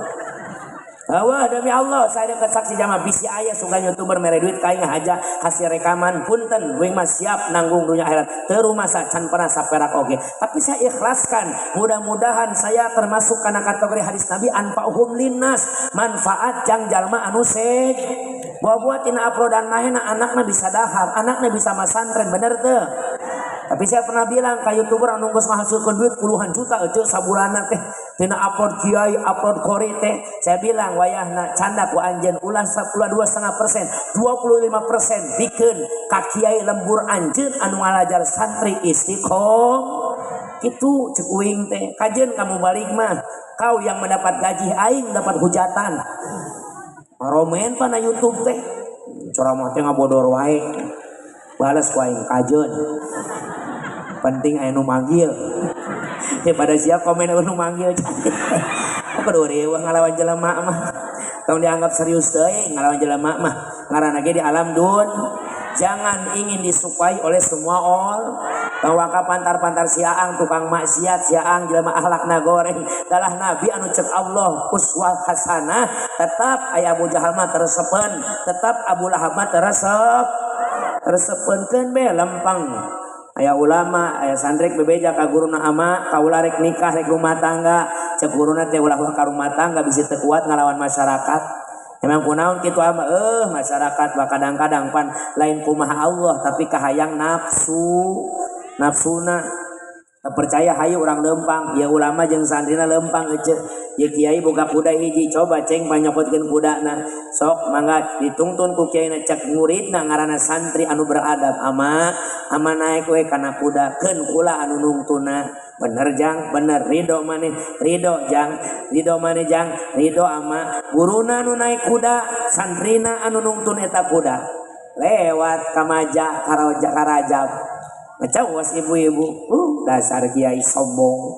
Wah demi Allah saya dekat saksi jamaah bisi aya sugan youtuber mere duit ka aing aja hasil rekaman punten uing mah siap nanggung dunia akhirat teu rumasa can pernah saperak oge tapi saya ikhlaskan mudah-mudahan saya termasuk kana kategori hadis Nabi anfa'uhum linnas manfaat jang jalma anu sej buat tina uploadan mahena anakna bisa dahar anakna bisa masantren bener teu. Tapi saya pernah bilang ke youtuber anu geus ngahasilkeun duit puluhan juta eueuh sabulanna teh tina upload kiai upload kori teh saya bilang wayahna canda ku anjeun ulah 2,5% 25% bikeun ka kiai lembur anjeun anu ngalajar santri istiqomah kitu cek uing teh kajeun kamu balik mah kau yang mendapat gaji aing dapat hujatan romen pana YouTube teh. Ceramah teh ngabodor wae. Balas ku aing kajeun. Penting aya nu manggil. Daripada sia komen anu manggil. Kudu riweuh ngalawan jelema mah. Tong dianggap serius teuing ngalawan jelema mah. Ngaranna ge di alam dun. Jangan ingin disukai oleh semua orang. Tong waka pantar-pantar siaang tukang maksiat siaang jelema akhlakna goreng. Dalah nabi anu cek Allah uswah hasanah, tetap aya Abu Jahal mah teresepeun, tetap Abu Lahab mah teresep. Teresepeunkeun be lempeng. Aya ulama, aya santri bebeja ka guruna, "Ama, kaula rek nikah, rek rumah tangga." Cek guruna teh, "Ulah ka rumah tangga, bisi teu kuat ngalawan masyarakat." "Emang kunaon kitu, Ama?" "Eh, masyarakat bah kadang-kadang pan lain kumaha Allah, tapi kahayang nafsu nafsuna." Percaya hayu urang lempang ya, ulama jeung santrina lempang ece ya. Kiai boga kuda hiji, coba ceng panyokotkeun kudana, sok mangga ditungtun ku kiai. Cek muridna, ngaranna santri anu beradab, "Ama, ama naik we kana kuda, keun kula anu nungtuna." "Bener, Jang, bener." "Ridho maneh?" "Ridho, Jang." "Ridho maneh, Jang?" "Ridho, Ama." Guruna anu naik kuda, santrina anu nungtun eta kuda. Lewat kamaja karaja karajab, ngacawas ibu-ibu, "Dasar kiai sombong.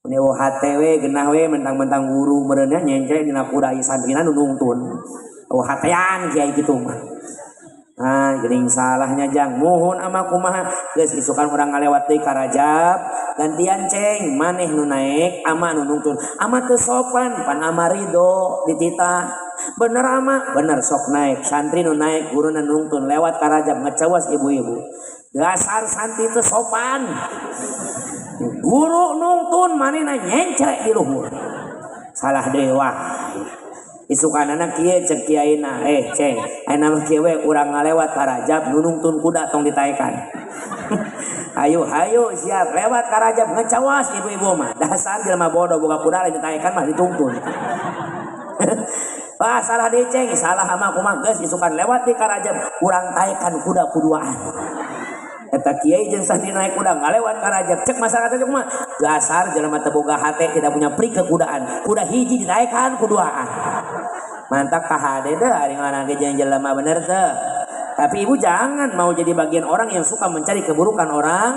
Ini hate we genah we, mentang-mentang guru meureunnya nyencre dina kuda, santrina nu nungtun. Oh, hatean kiai kitu mah." "Ah, geuning salahnya, Jang." "Muhun, Ama." "Kumaha? Geus, isukan urang ngalewat deui ka Rajab, gantian ceng, maneh nu naek, ama nu nungtun." "Ama teu sopan." "Pan ama ridho dititah." "Bener, Ama." "Bener, sok naik." Santri nu naek, guru nu nungtun. Lewat ka Rajab, ngecawas ibu-ibu, "Dasar santri teu sopan, guru nungtun, manehna nyencrek di luhur." Salah dewa. Isukanana kieu, cek kiaina, "Eh, ceng, ayeuna mah kieu we, urang ngalewat ka Rajab, nu nungtun kuda tong ditaekan." "Hayu, hayu, siap." Lewat ka Rajab, ngecawas ibu-ibu mah, "Dasar jelema bodoh, boga kuda lain ditaekan mah ditungtun." "Wah, salah deui, ceng." "Salah, Ama." "Kumaha? Geus, isukan lewat di ka Rajab, urang taekan kuda kuduaan." Eta kiai jeung santri naik kuda ngalewat ka Rajab. Cek masyarakat teh kumaha? "Dasar jelema teu boga hate, tidak punya pri kekudaan. Kuda hiji ditaekan kuduaan." Mantap kahade deh ari ngaran ge jeung jelema, bener teu? Tapi ibu jangan mau jadi bagian orang yang suka mencari keburukan orang.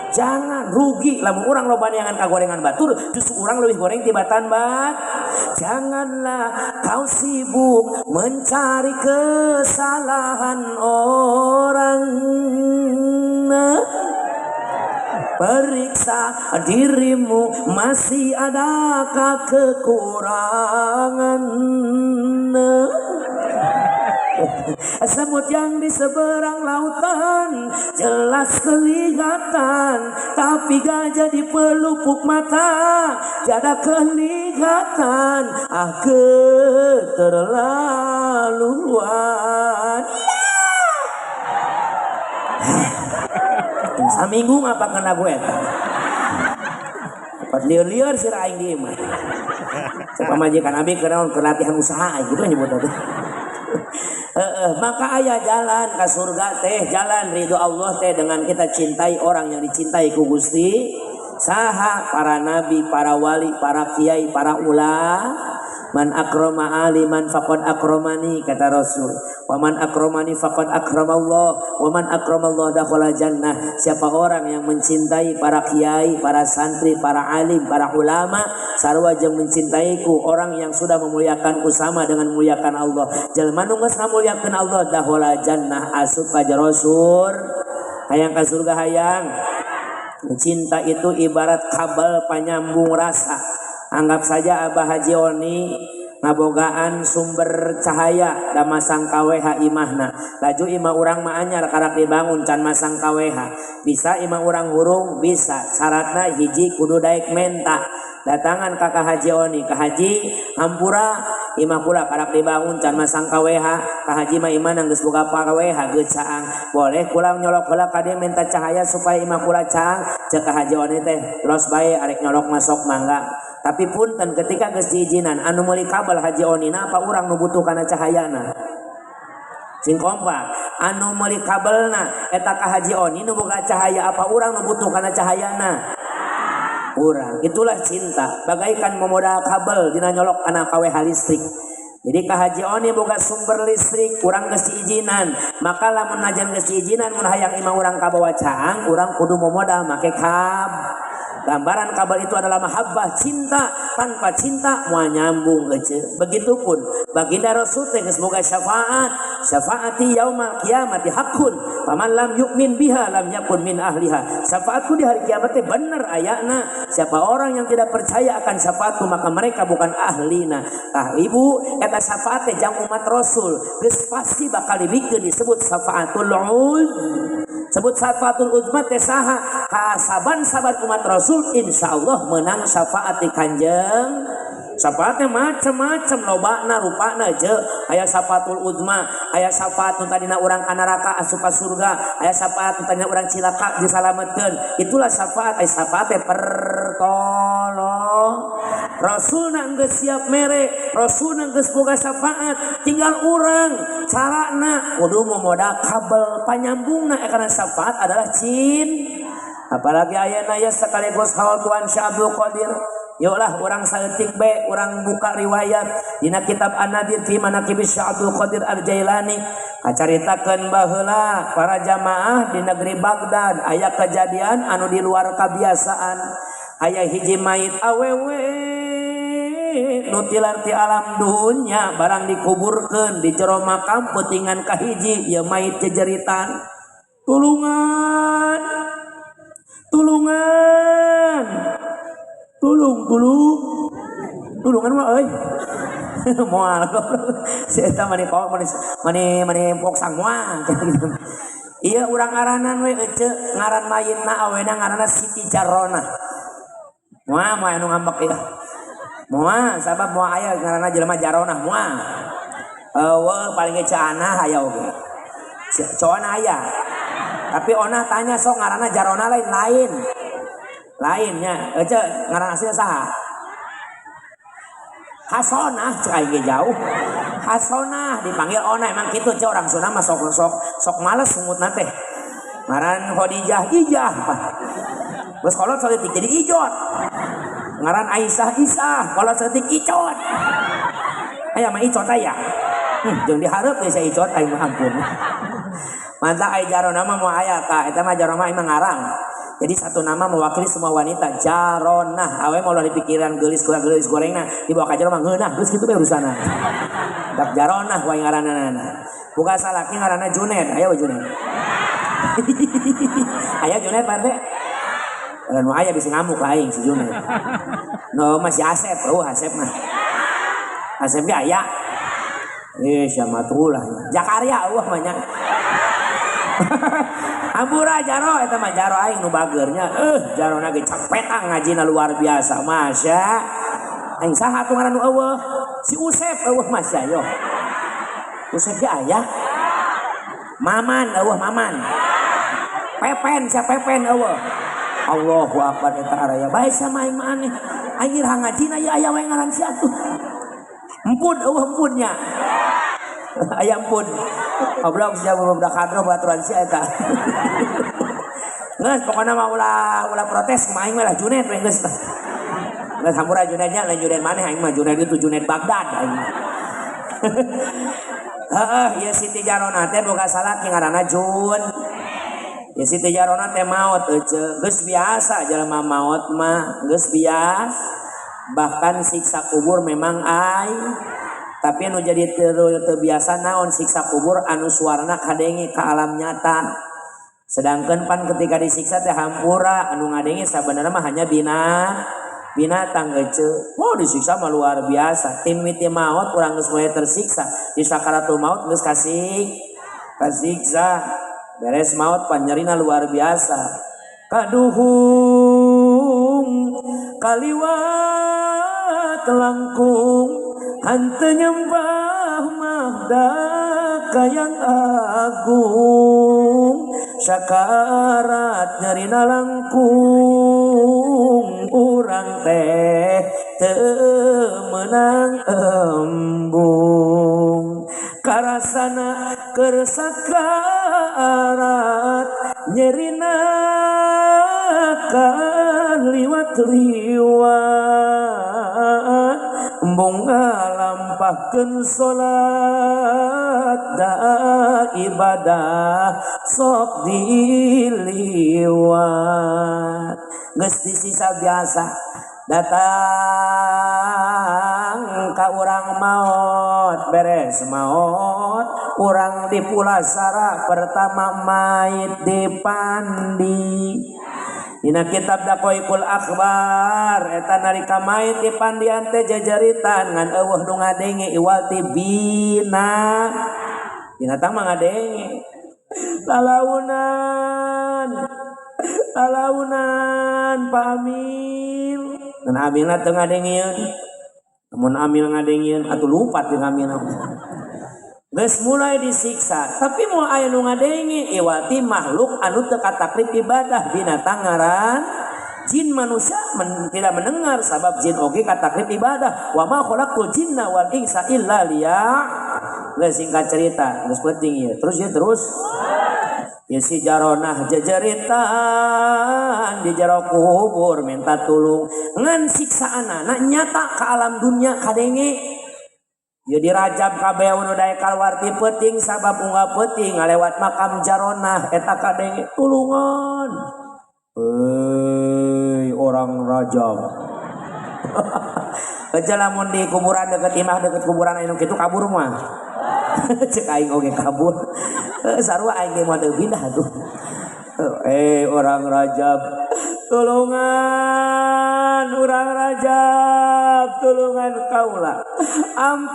Jangan, rugi lamun urang loba neangan kagorengan batur, justru urang lebih goreng tibatan bat. Janganlah kau sibuk mencari kesalahan orang. Periksa dirimu, masih adakah kekurangan? Semut yang di seberang lautan jelas kelihatan, tapi gajah di pelupuk mata tiada kelihatan. Ah, keterlaluan. Saminggu ngapakan lagu eta. Dapat lieur-lieur sirah aing di imah. Cek pamajikan abi, "Kunaon?" "Keur latihan usaha," gitu nyebut teh. Heeh, maka aya jalan ke surga teh, jalan ridho Allah teh dengan kita cintai orang yang dicintai ku Gusti. Saha? Para nabi, para wali, para kiai, para ulama. Man akrama aliman faqad akramani, kata Rasul. Wa man akramani faqad akramallah. Wa man akramallah dakhala jannah. Siapa orang yang mencintai para kiai, para santri, para alim, para ulama, sarua jeung mencintaiku. Orang yang sudah memuliakanku sama dengan memuliakan Allah. Jelema nu geus ngamuliakeun Allah, dakhala jannah, asup ka jero sur. Hayang ka surga, hayang. Cinta itu ibarat kabel penyambung rasa. Anggap saja Abah Haji Oni ngabogaan sumber cahaya da masang KWH imahna. Laju imah urang mah anyar karak dibangun, can masang KWH. Bisa imah urang hurung? Bisa. Syaratna hiji, kudu daek menta. Datangan ka Ka Haji Oni, "Ka Haji, hampura, imah kula karak dibangun, can masang KWH. Ka Haji mah imah geus boga KWH geus caang. Boleh kula nyolok heula ka dieu minta cahaya supaya imah kula caang?" Cek Ka Haji Oni teh, "Los bae, arek nyolok masuk mangga." Tapi punten, ketika geus diizinan, anu meuli kabel Haji Oni na apa urang nu butuh kana cahayana? Sing kompak. Anu meuli kabelna eta ka Haji Oni nu boga cahaya apa urang nu butuh kana cahayana? Urang. Itulah cinta. Bagaikan memodal kabel dina nyolok kana KWH listrik. Jadi ka Haji Oni boga sumber listrik, urang geus diizinan. Maka lamun najan geus diizinan, mun hayang imah urang kabawa caang, urang kudu momodal make kabel. Gambaran kabel itu adalah mahabbah, cinta. Tanpa cinta moal nyambung ece. Begitupun baginda Rasul teh geus boga syafaat. Syafaati yaumal qiyamati haqqun, faman lam yu'min biha lam yakun min ahliha. Syafaatku di hari kiamat teh bener ayana. Siapa orang yang tidak percaya akan syafaatku, maka mereka bukan ahlina. Tah ibu, eta syafaat teh jang umat Rasul geus pasti bakal dibikeun, disebut syafaatul uz. Sebut syafaatul uzma teh saha? Ka saban-saban umat Rasul insyaallah menang syafaat di Kanjeng. Syafaatnya macam-macam, lobana rupana je. Aya syafaatul uzma, aya syafaat nu tadina urang ka neraka asup ka surga, aya syafaat nu tadina urang cilaka disalametkeun. Itulah syafaat. Aya syafaat teh pertolong. Rasulna geus siap mere, Rasulna geus boga syafaat, tinggal urang carana kudu modal kabel panyambungna, karena syafaat adalah cin. Apalagi ayeuna ya sekaligus haul Tuan Syekh Abdul Qadir. Yuklah urang saeutik be, urang buka riwayat dina kitab An-Nadir fi Manaqib Syekh Abdul Qadir Al-Jailani. Kacaritakeun baheula para jamaah di negeri Baghdad aya kejadian anu di luar kebiasaan. Aya hiji mayit awewe nu tilar ti alam dunya, barang dikuburkeun di jero makam, peutingan kahiji ieu mayit jejeritan, "Tulungan, tulungan, tulung, tulung, tulungan mah euy." Moal si eta mani kok mani mani mani poksang moal. Ieu urang ngaranan we ece, ngaran mayitna awena ngaranna Siti Jarona. Moal, moal anu ngambek ieu moal, sabab moal aya ngaranna jelema Jaronah, moal. Eueuh, paling ge Anah aya oge. Coana aya. Tapi Onah tanya sok ngaranna Jarona lain, lain. Lainnya, ece ngaran aslinya saha? Hasonah, cek aing ge jauh. Hasonah dipanggil Ona, emang kitu ce orang Sunda mah sok sok sok males sungutna teh. Ngaran Khadijah Ijah. Geus kolot saeutik jadi Ijot. Ngaran Aisyah Isah, kolot saeutik Icot. Aya mah Icot aya. Jeung dihareup ge sia Icot aing mah, ampun. Mantap, ai Jarona mah moal aya ka eta mah, Jarona mah emang ngarang. Jadi satu nama mewakili semua wanita, Jaronah. Awe mau di pikiran geulis kurang geulis gorengna dibawa ka jero mah ngeunah, geus kitu bae urusanna. Tak Jaronah wae ngaranna. Buka salaki ngaranna Junet, aya we Junet. Aya Junet Pak RT? Nu aya bisa ngamuk aing si Junet. No masih Asep, oh Asep mah. Asep ge aya. Eh, siapa tuh lah. Jakaria eueuh mah nya. Hampura Jaro, eta mah Jaro aing nu bageurnya. Jarona ge cak petang ngajina luar biasa. Masya. Aing saha tuh ngaran nu eueuh? Si Usep eueuh, masya yo. Usep ge aya. Maman eueuh, Maman. Pepen, sia Pepen eueuh. Allahu akbar, eta araya bae sama aing mah aneh. Aing ira ngajina ya aya we ngaran sia tuh. Empun eueuh, empunnya. Aya empun. Goblok sia, budak kadro baturan sia eta. Geus pokona mah ulah ulah protes kumaha aing mah lah, Junet we geus lah. Geus hampura Junetnya, lain Junet maneh, aing mah Junet itu Junet Baghdad aing. Heeh, ieu Siti Jarona teh boga salaki ngaranna Jun. Ya Siti Jarona teh maot ece, geus biasa jelema maot mah, geus biasa. Bahkan siksa kubur memang ai. Tapi anu jadi teu biasa naon? Siksa kubur anu suarana kadenge ka alam nyata. Sedangkan pan ketika disiksa teh hampura, anu ngadenge sabenerna mah hanya binatang ece. Wow, disiksa mah luar biasa. Tim miti maot urang geus mulai tersiksa. Di sakaratul maut geus kasih kasiksa. Beres maut panyerina luar biasa. Kaduhung kaliwat langkung henteu nyembah mahda kayang agung, sakarat nyerina langkung, urang teh teu meunang embung, karasana keur sakarat nyerina kaliwat liwat, embung ngalampah. Tambahkeun salat da ibadah sok diliwat. Geus disiksa biasa, datang ka urang maot, beres maot urang dipulasara. Pertama mait dipandi. Dina kitab Daqaiqul Akhbar eta nalika mait dipandian teh jajaritan, ngan euweuh nu ngadenge iwal ti bina binatang mah ngadenge. Lalaunan, lalaunan, Pak Amil. Dan Amilna teu ngadengieun. Mun Amil ngadengieun atuh lupat jeung Amil. Geus mulai disiksa, tapi moal aya nu ngadenge iwal ti makhluk anu teu kataklif ibadah, binatang ngaran jin. Manusia tidak mendengar, sabab jin oge kataklif ibadah. Wa ma khalaqtul jinna wal insa illa liya. Geus, singkat cerita, geus penting ieu. Terus ya, terus. Ya, si Jaronah jejeritan di jero kubur minta tulung, ngan siksaan anak nyata ke alam dunia kadenge. Ya, dirajab kabeh nu daek kaluar ti peuting, sabab unggal peuting ngalewat makam Jaronah eta kadenge tulungan. Hei, orang Rajab. Aja lamun di kuburan deket imah, deket kuburan anu kitu, kabur mah. Cek aing oge kabur. Sarua aing ge moal teu pindah tuh. Eh, orang Rajab, tulungan, orang Rajab, tulungan kaula. Ampun.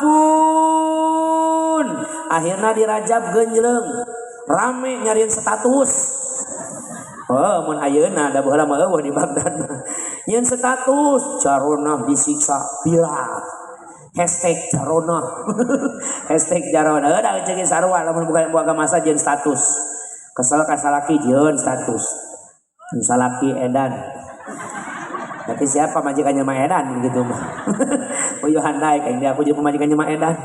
Akhirnya dirajab genjleng. Rame nyariin status. Oh, mun ayeuna da baheula mah euweuh di Baghdad mah. Nyieun status Jaronah disiksa viral. #Jaronah. #Jaronah. Heuh da ceuk sarua lamun buka buka masa jeung status. Kesel ka salaki jeung status. Salaki edan. Tapi siapa majikannya mah edan gitu mah. Oh, Yohan daek aing aku jeung pamajikannya mah edan.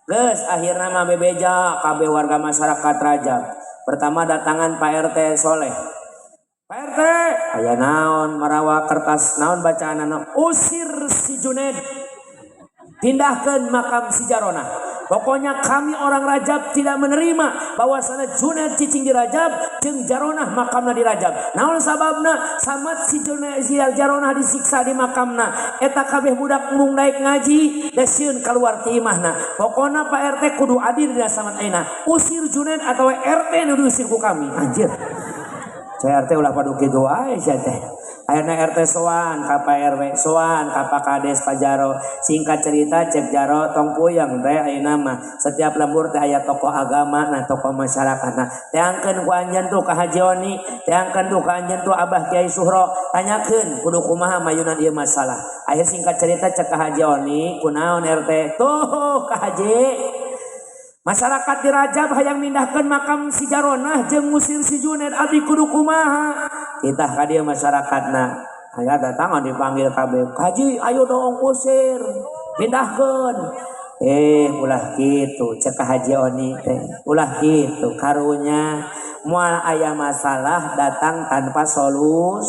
Geus, akhirna mah bebeja kabeh warga masyarakat Rajab. Pertama datangan Pak RT Soleh. Pak RT, aya naon marawa kertas, naon bacaanana? Usir si Juned. Pindahkan makam si Jaronah. Pokoknya kami orang Rajab tidak menerima bahwasanya Juned cicing di Rajab jeung Jaronah makamna di Rajab. Naon sababna? Samat si Juned, si Jaronah disiksa di makamna. Eta kabeh budak mung daek ngaji da sieun keluar ti imahna. Pokokna Pak RT kudu adil dina samat ayeuna. Usir Juned atau RT nu diusir ku kami. Anjir. Saya RT ulah padu kitu wae sia teh. Ayeuna RT sowan ka Pak RW, sowan ka Pak Kades, Pak Jaro. Singkat cerita, cek Jaro, tong puyeng teh, ayeuna mah setiap lembur teh aya tokoh agama, nah, tokoh masyarakat. Nah, teangkeun ku anjeun tuh ka Haji Oni, teangkeun tuh ka anjeun tuh Abah Kiai Suhro, tanyakeun kudu kumaha mayunan ieu masalah. Akhir singkat cerita, cek ka Haji Oni, kunaon RT? Tuh ka Haji. Masyarakat di Rajab hayang mindahkeun makam si Jaronah jeung ngusir si Juned, abdi kudu kumaha? Kita ka dieu masyarakatna. Aya datangan dipanggil kabeh. Haji, ayo dong usir, pindahkeun. Eh, ulah kitu, cek ka Haji Oni teh. Ulah kitu, karunya moal aya masalah datang tanpa solus,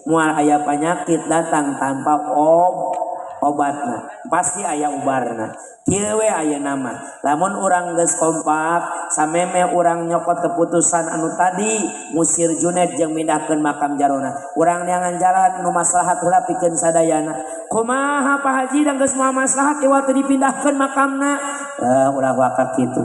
moal aya penyakit datang tanpa obatna, pasti aya ubarna. Kieu we ayeuna mah, lamun urang geus kompak sameme urang nyokot keputusan anu tadi, ngusir Juned jeung mindahkeun makam Jarona, urang neangan jalan nu maslahat heula pikeun sadayana. Kumaha, Pak Haji, dan geus moal maslahat iwal teu dipindahkeun makamna? Eh, ulah waka kitu.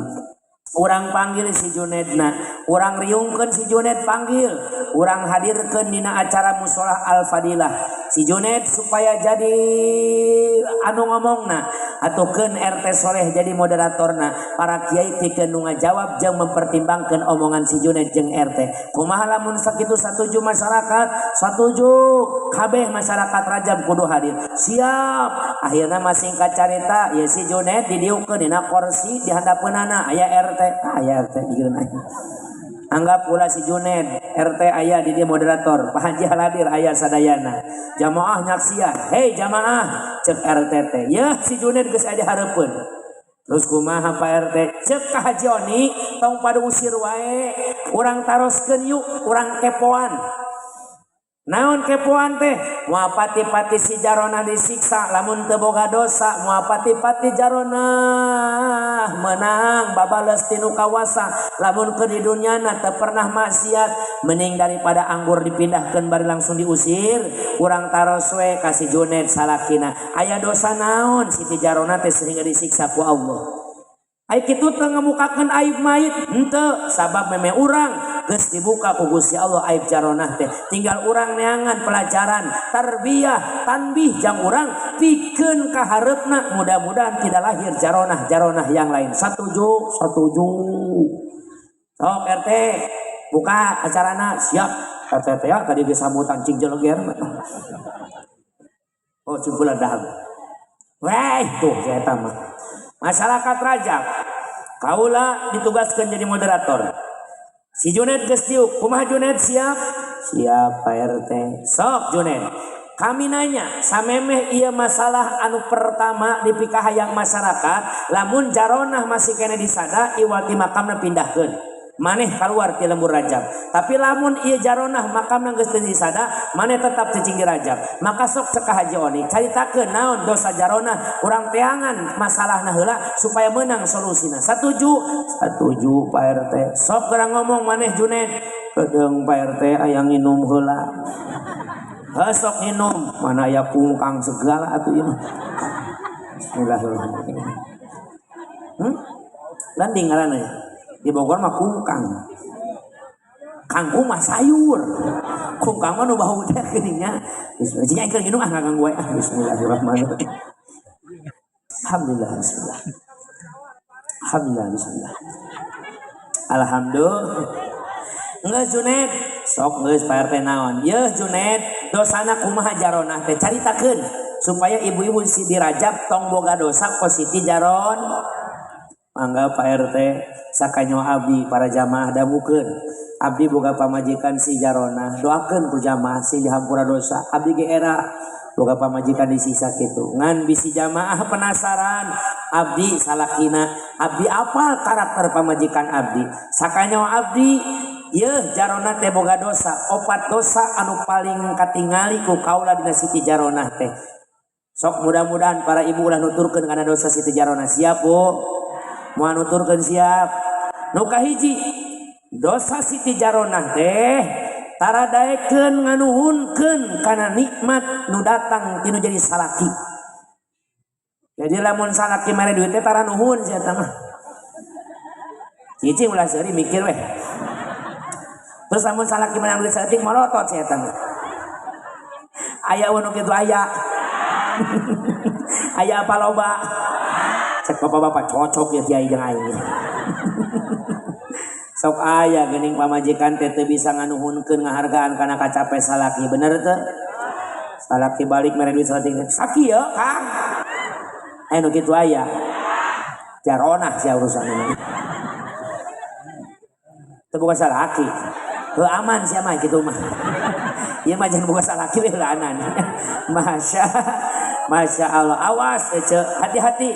Urang panggil si Junedna, urang riungkeun si Juned, panggil, urang hadirkeun dina acara musola Al Fadilah si Juned supaya jadi anu ngomongna, atukeun RT Soleh jadi moderatorna, para kiai pikeun nu ngajawab jeung mempertimbangkan omongan si Juned jeung RT. Kumaha lamun sakitu, satuju masyarakat? Satuju. Kabeh masyarakat Rajab kudu hadir. Siap. Akhirna mah singkat carita ya, si Juned didiukeun dina kursi, di handapeunana aya RT, aya RT digeuna. Anggap pula si Juned, RT aya di dia moderator, Pak Haji Haladir aya, sadayana jamaah nyaksian. Hei jamaah, cek RT teh, ya si Juned geus aya di hareupeun. Terus kumaha, Pak RT? Cek ka Haji Oni, tong pada usir wae, urang taroskeun yuk, urang kepoan. Naon kepoan teh? Moal pati-pati si Jaronah disiksa lamun teu boga dosa, moal pati-pati Jaronah menang babales tinu kawasa lamun keur di dunyana teu pernah maksiat. Mending daripada anggur dipindahkeun bari langsung diusir, urang taros we ka si Junet salakina. Aya dosa naon Siti Jaronah teh sehingga disiksa ku Allah? Ai kitu teu ngamukakeun aib mayit henteu, sabab meme urang geus dibuka ku Gusti Allah aib Jaronah teh. Tinggal urang neangan pelajaran, tarbiyah, tanbih jang urang pikeun ka hareupna, mudah-mudahan tidak lahir jaronah-jaronah yang lain. Satuju, satuju. Sok RT buka acarana, siap. RT teh ya tadi disambutan cing jeleger. Oh, cing dahag. Weh, tuh saya mah. Masyarakat Rajab, kaula ditugaskan jadi moderator. Si Junet geus diuk, kumaha Junet, siap? Siap Pak RT. Sok Junet. Kami nanya, samemeh ieu masalah anu pertama dipikahayang masyarakat, lamun Jaronah masih kene disada, iwati makamna pindahkeun. Maneh keluar ti lembur Rajab. Tapi lamun ieu Jaronah makamna geus teu disada, maneh tetap cicing di Rajab. Maka sok cek ka Haji Oni, caritakeun naon dosa Jaronah, urang teangan masalahna heula supaya menang solusina. Satuju? Satuju Pak RT. Sok geura ngomong maneh Junet. Kedeung Pak RT aya nginum heula. Heuh sok nginum, mana aya kungkang segala atuh ieu mah. Bismillahirrahmanirrahim. Landing ngaranna ya. Di Bogor mah kungkang. Kangkung mah sayur. Kungkang mah nu bau teh geuning nya. Bismillah. Jing keur nginum ah ngaganggu wae ah. Bismillahirrahmanirrahim. Alhamdulillah bismillah. Alhamdulillah bismillah. Alhamdulillah. Geus Junet, sok geus Pak RT naon. Yeuh Junet, dosana kumaha Jaronah teh caritakeun supaya ibu-ibu si di Rajab tong boga dosa kos Siti Jaron. Mangga Pak RT sakanyo abdi para jamaah damukeun. Abdi boga pamajikan si Jaronah, doakeun ku jamaah sing dihampura dosa. Abdi ge era boga pamajikan disiksa kitu. Ngan bisi jamaah penasaran, abdi salakina, abdi apal karakter pamajikan abdi. Sakanyo abdi yeuh Jaronah teh boga dosa, opat dosa anu paling katingali ku kaula dina Siti Jaronah teh. Sok mudah-mudahan para ibu ulah nuturkeun kana dosa Siti Jaronah. Siap Bu? Moal nuturkeun siap. Nu kahiji, dosa Siti Jaronah teh tara daekeun nganuhunkeun kana nikmat nu datang tinu jadi salaki. Jadi lamun salaki mere duit teh tara nuhun sia eta mah. Cicing ulah seuri mikir weh. Terus lamun salaki menang duit saeutik molotot sia eta mah. Aya nu kitu aya. Aya apa loba? Cek bapak-bapak cocok ya kiai jeung aing. Sok aya geuning pamajikan teh teu bisa nganuhunkeun ngahargaan kana kacape salaki, bener teu? Salaki balik mere duit saeutik, sakieu Kang. Aya nu kitu aya. Jaronah sia urusan ini. Teu boga salaki. Heuh aman sia mah kitu mah. Ieu mah jangan boga salaki we heulaanan. Masya Allah, awas ece, hati-hati.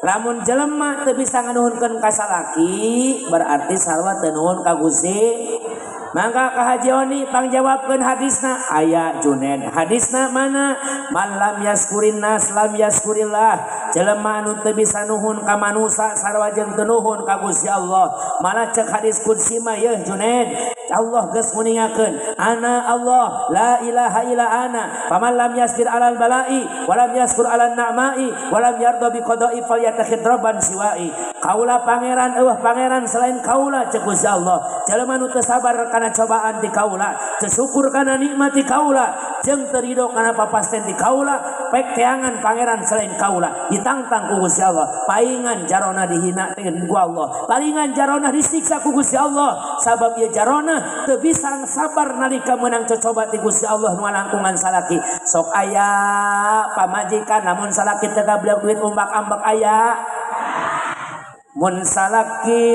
Lamun jelema teu bisa nganuhunkeun ka salaki, berarti sarua teu nuhun ka Gusti. Mangga ka Haji Oni pangjawabkeun hadisna aya Junen. Hadisna mana? Man lam yaskurin nas lam yaskurillah. Jelema anu teu bisa nuhun ka manusa sarua jeung teu nuhun ka Gusti Allah. Malah cek hadis qudsi mah yeuh Junen. Allah geus nguningakeun, ana Allah la ilaha illa ana, faman lam yasbir alal bala'i wa lam yaskur alal na'ma'i wa lam yarda bi qada'i falyatakhid rabban siwa'i. Kaula pangeran eueuh pangeran selain kaula cek Gusti Allah. Jelema nu teu sabar kana cobaan ti kaula, teu syukur kana nikmat ti kaula, jeung teu ridho kana papasten ti kaula, pek teangan pangeran selain kaula, ditangtang ku Gusti Allah. Paingan Jaronah dihina teh ku Allah, palingan Jaronah disiksa ku Gusti Allah, sabab ieu Jaronah teu bisa sabar nalika meunang cocoba ti Gusti Allah nu langkungan salaki. Sok aya pamajikan lamun salaki teu gablek duit umbak-ambek aya. Mun salaki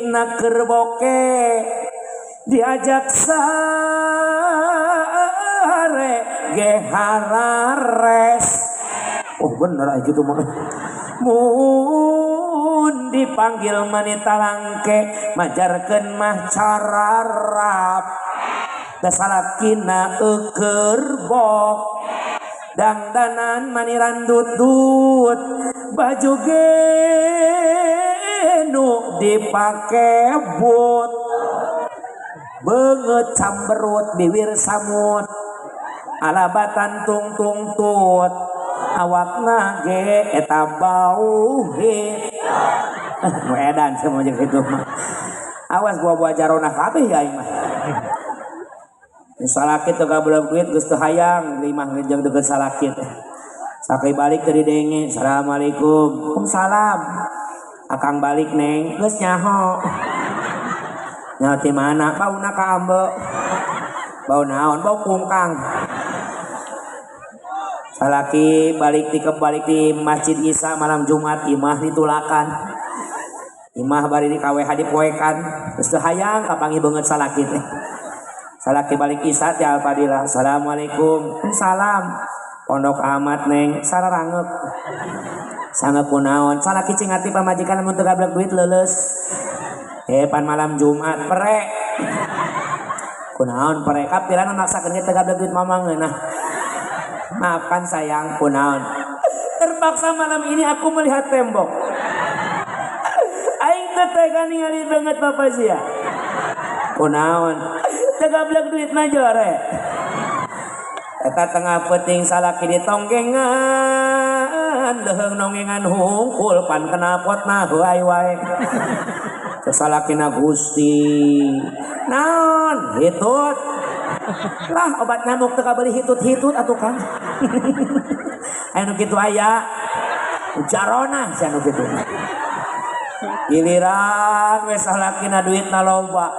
naker boke diajak sare ge harares. Oh bener aya kitu mah. Mun dipanggil manita langke majarkeun mah cararap. Da salakina eukeur bok. Dangdanan maniran dut-dut, baju genu dipake but. Beungeut camberut biwir samut, alabatan tung tung tut, awakna ge eta bau hit. Nu edan semua jeung kitu mah. Awas buah-buah jarona kabeh ya aing mah. Salaki teu gablek duit geus teu hayang di imah jeung deukeut salaki teh. Sakai balik teu didenge, assalamualaikum. Waalaikumsalam. Akang balik neng, geus nyaho. Nyaho ti mana? Bauna ka ambe. Bau naon? Bau kungkang. Salaki balik ti balik di Masjid Isa malam Jumat imah ditulakan. Imah bari di KWH dipoekan. Geus teu hayang kapanggih beungeut salaki teh. Salaki balik Isa ti Al-Fadilah. Assalamualaikum. Salam. Pondok amat neng sararangeuk. Sangeuk kunaon? Salaki cing ati pamajikan mun teu gablek duit leuleus. Pan malam Jumat prek. Kunaon prek? Kapilana maksakeun ge teu gablek duit mamang ngeunah. Maafkan sayang, kunaon? Terpaksa malam ini aku melihat tembok. Aing teu tega ningali beungeut bapak sia. Kunaon? Teu gablek duit mah jore. Eta tengah peuting salaki ditonggengan, leuheung nongengan hungkul pan knalpotna heuay wae. Salakina Gusti. Naon? Hitut. Lah obat nyamuk teu kabeli hitut-hitut atuh Kang. Aya nu kitu aya. Jarona sia nu kitu. Giliran we salakina duitna loba.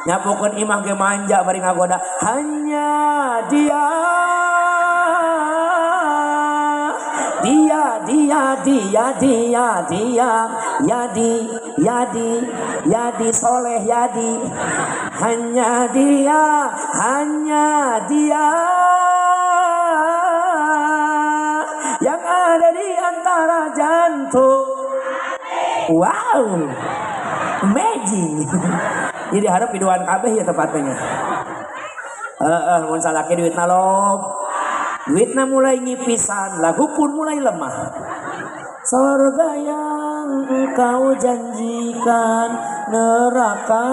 Nyapukeun imah ge manja bari ngagoda. Hanya dia. Dia dia dia dia dia Yadi Yadi Yadi Soleh Yadi. Hanya dia, hanya dia yang ada di antara jantung. Wow, amazing. Jadi harap piduan kabeh ya tepatnya. Mun salaki duitna lob. Duitna mulai ngipisan, lagu pun mulai lemah. Sorga yang engkau janjikan, neraka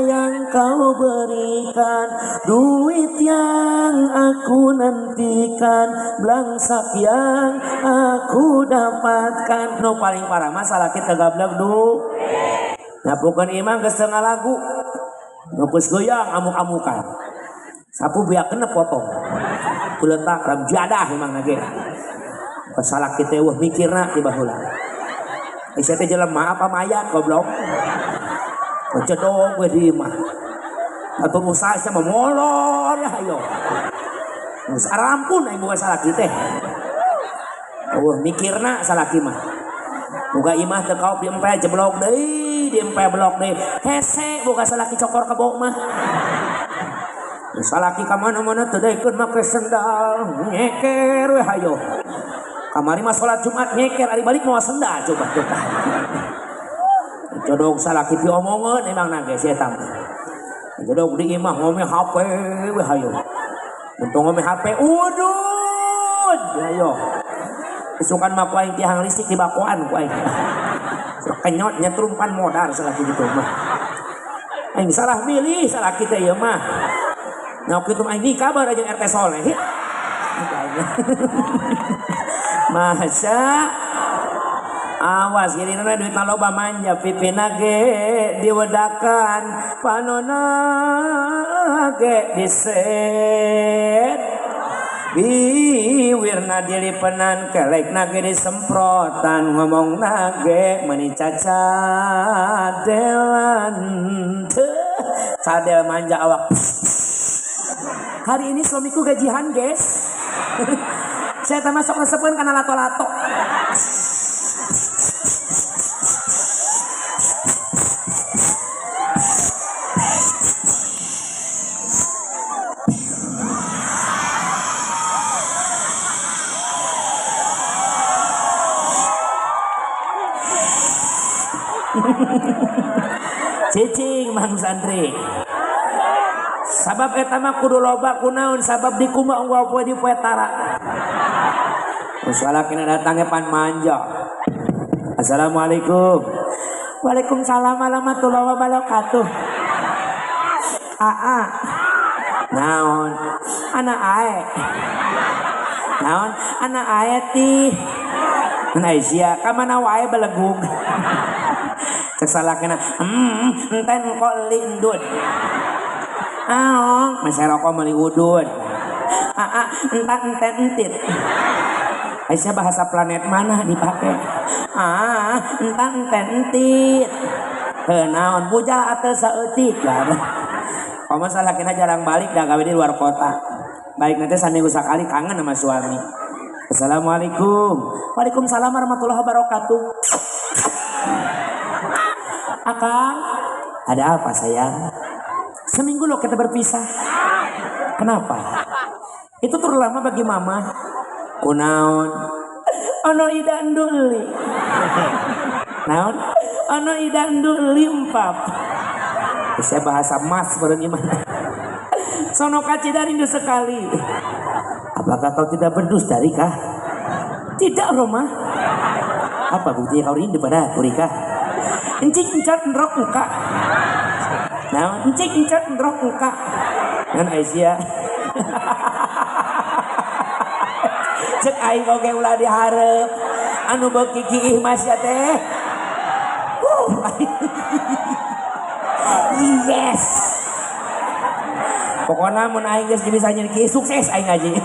yang kau berikan, duit yang aku nantikan, belangsak yang aku dapatkan. No paling parah masalah kita gablek du. Nyapukeun imah geus teu ngalagu. Geus goyang amuk-amukan. Sapu biak kena potong. Kuletak ram jadah emang lagi. Salah kita wah mikirna ti baheula. Sia teh jelema apa mayat goblok. Cedok we di imah. Atuh usaha sia mah molor ya ayo. Geus arampun aing boga salaki teh. Wah mikirna salaki mah. Boga imah teu kaop diempel jeblok deui, diempel blok deui. Hese boga salaki cokor kebo mah. Salaki ka mana-mana teu daekeun make sendal, nyeker we hayo. Kamari mah salat Jumat nyeker, ari balik moal sendal coba tuh. Jodog salaki piomongeun emang nage si eta mah. Jodog di imah ngome HP we hayo. Untung ngome HP udud hayo. Isukan mah ku aing tihang listrik di bakoan ku aing. Kenyot nyetrum pan modar salaki gitu mah. Aing salah milih salaki teh ieu mah. Nah kitu mah aing nikah bara jeung RT Soleh. Masa awas giliran duit loba manja pipina ge diwedakan panona ge diset biwirna dilipenan kelekna ge disemprotan ngomongna ge meuni cacadelan cadel manja awak. Hari ini suamiku gajian guys. Saya termasuk resepan karena lato-lato. Cicing Mang Santri. Sabab eta mah kudu loba kunaon sabab dikumbah unggal poe di poe tara. Salakina datangnya pan manja. Assalamualaikum. Waalaikumsalam warahmatullahi wabarakatuh. Aa. Naon? Anak ae. Naon? Anak ae tih. Nah sia ka mana wae belegung. Cek salakina, enten kok lindun. Aong, masih rokok meuli udud. Aa, entan enten entit. Aisyah bahasa planet mana dipakai? Ah, entan enten entit. Heuh naon bujal ateu saeutik lah. Komo salakina jarang balik dah gawe di luar kota. Baik nanti saminggu sekali kangen sama suami. Assalamualaikum. Waalaikumsalam warahmatullahi wabarakatuh. Akang, ada apa sayang? Seminggu loh kita berpisah. Kenapa? Itu terlalu lama bagi mama. Kunaon? Ono ida nduli. Naon? Ono ida nduli empap. Saya bahasa mas baru gimana? Sono kacida rindu sekali. Apakah kau tidak berdusta, Rika? Tidak, Roma. Apa buktinya kau rindu pada aku, Rika? Encik encat nrok muka. Nah, encik encat nrok muka. Kan Aisyah. Cek aing oge ulah dihareup. Anu beuki kiih mas ya teh. Yes. Pokoknya mun aing geus bisa nyeun kiih sukses aing ngaji.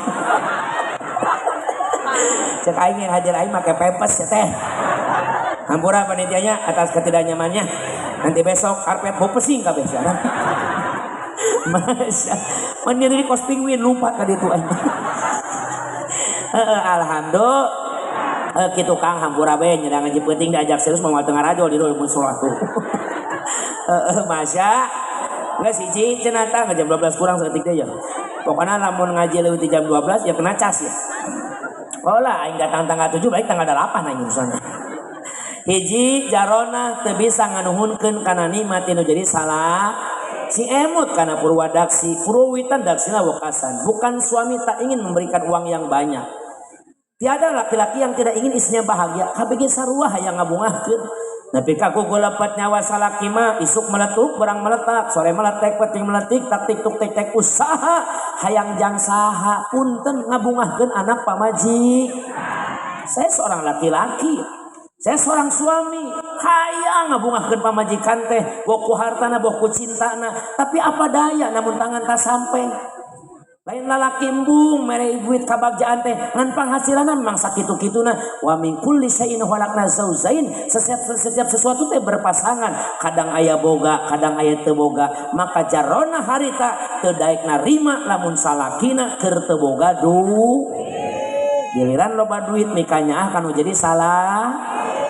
Cek aing yang hadir aing make pempes ya teh. Hampura panitianya atas ketidaknyamannya. Nanti besok karpet bau pesing kabeh sia. Masya. Mun di kos penguin lupa tadi tuh aing. Heeh, alhamdulillah. Kitu Kang hampura bae nyedang ngaji penting diajak serius moal teu ngarajo di mun sholat tuh. Heeh, masya. Enggak sih, cenah tah jam 12 kurang saeutik deui ya. Pokoknya lamun ngaji leuwih ti jam 12 ya kena cas ya. Oh lah aing datang tanggal 7 balik tanggal 8 aing urusanna. Hiji jarona teu bisa nganuhunkeun kana nikmat nu jadi salah. Si emut kana purwadaksi, purwitan daksina wekasan. Bukan suami tak ingin memberikan uang yang banyak. Tiada laki-laki yang tidak ingin istrinya bahagia. KBG sarua hayang ngabungahkeun. Nepi ka kugulepet nyawa salaki mah isuk meletuk, berang meletak, sore meletek, peting meletik, taktik tuk tek tek usaha hayang jang saha punten ngabungahkeun anak pamaji. Saya seorang laki-laki, saya seorang suami, hayang ngabungahkeun pamajikan teh, boh ku hartana, boh ku cintana, tapi apa daya namun tangan tak sampai. Lain lalaki embung mere duit kabagjaan teh ngan panghasilanna memang sakitu-kituna wa min kulli syai'in khalaqna zaujain. Setiap sesuatu teh berpasangan, kadang aya boga, kadang aya teu boga. Maka jarona harita teu daek narima lamun salakina keur teu boga du. Giliran loba duit mikanya ah kanu jadi salah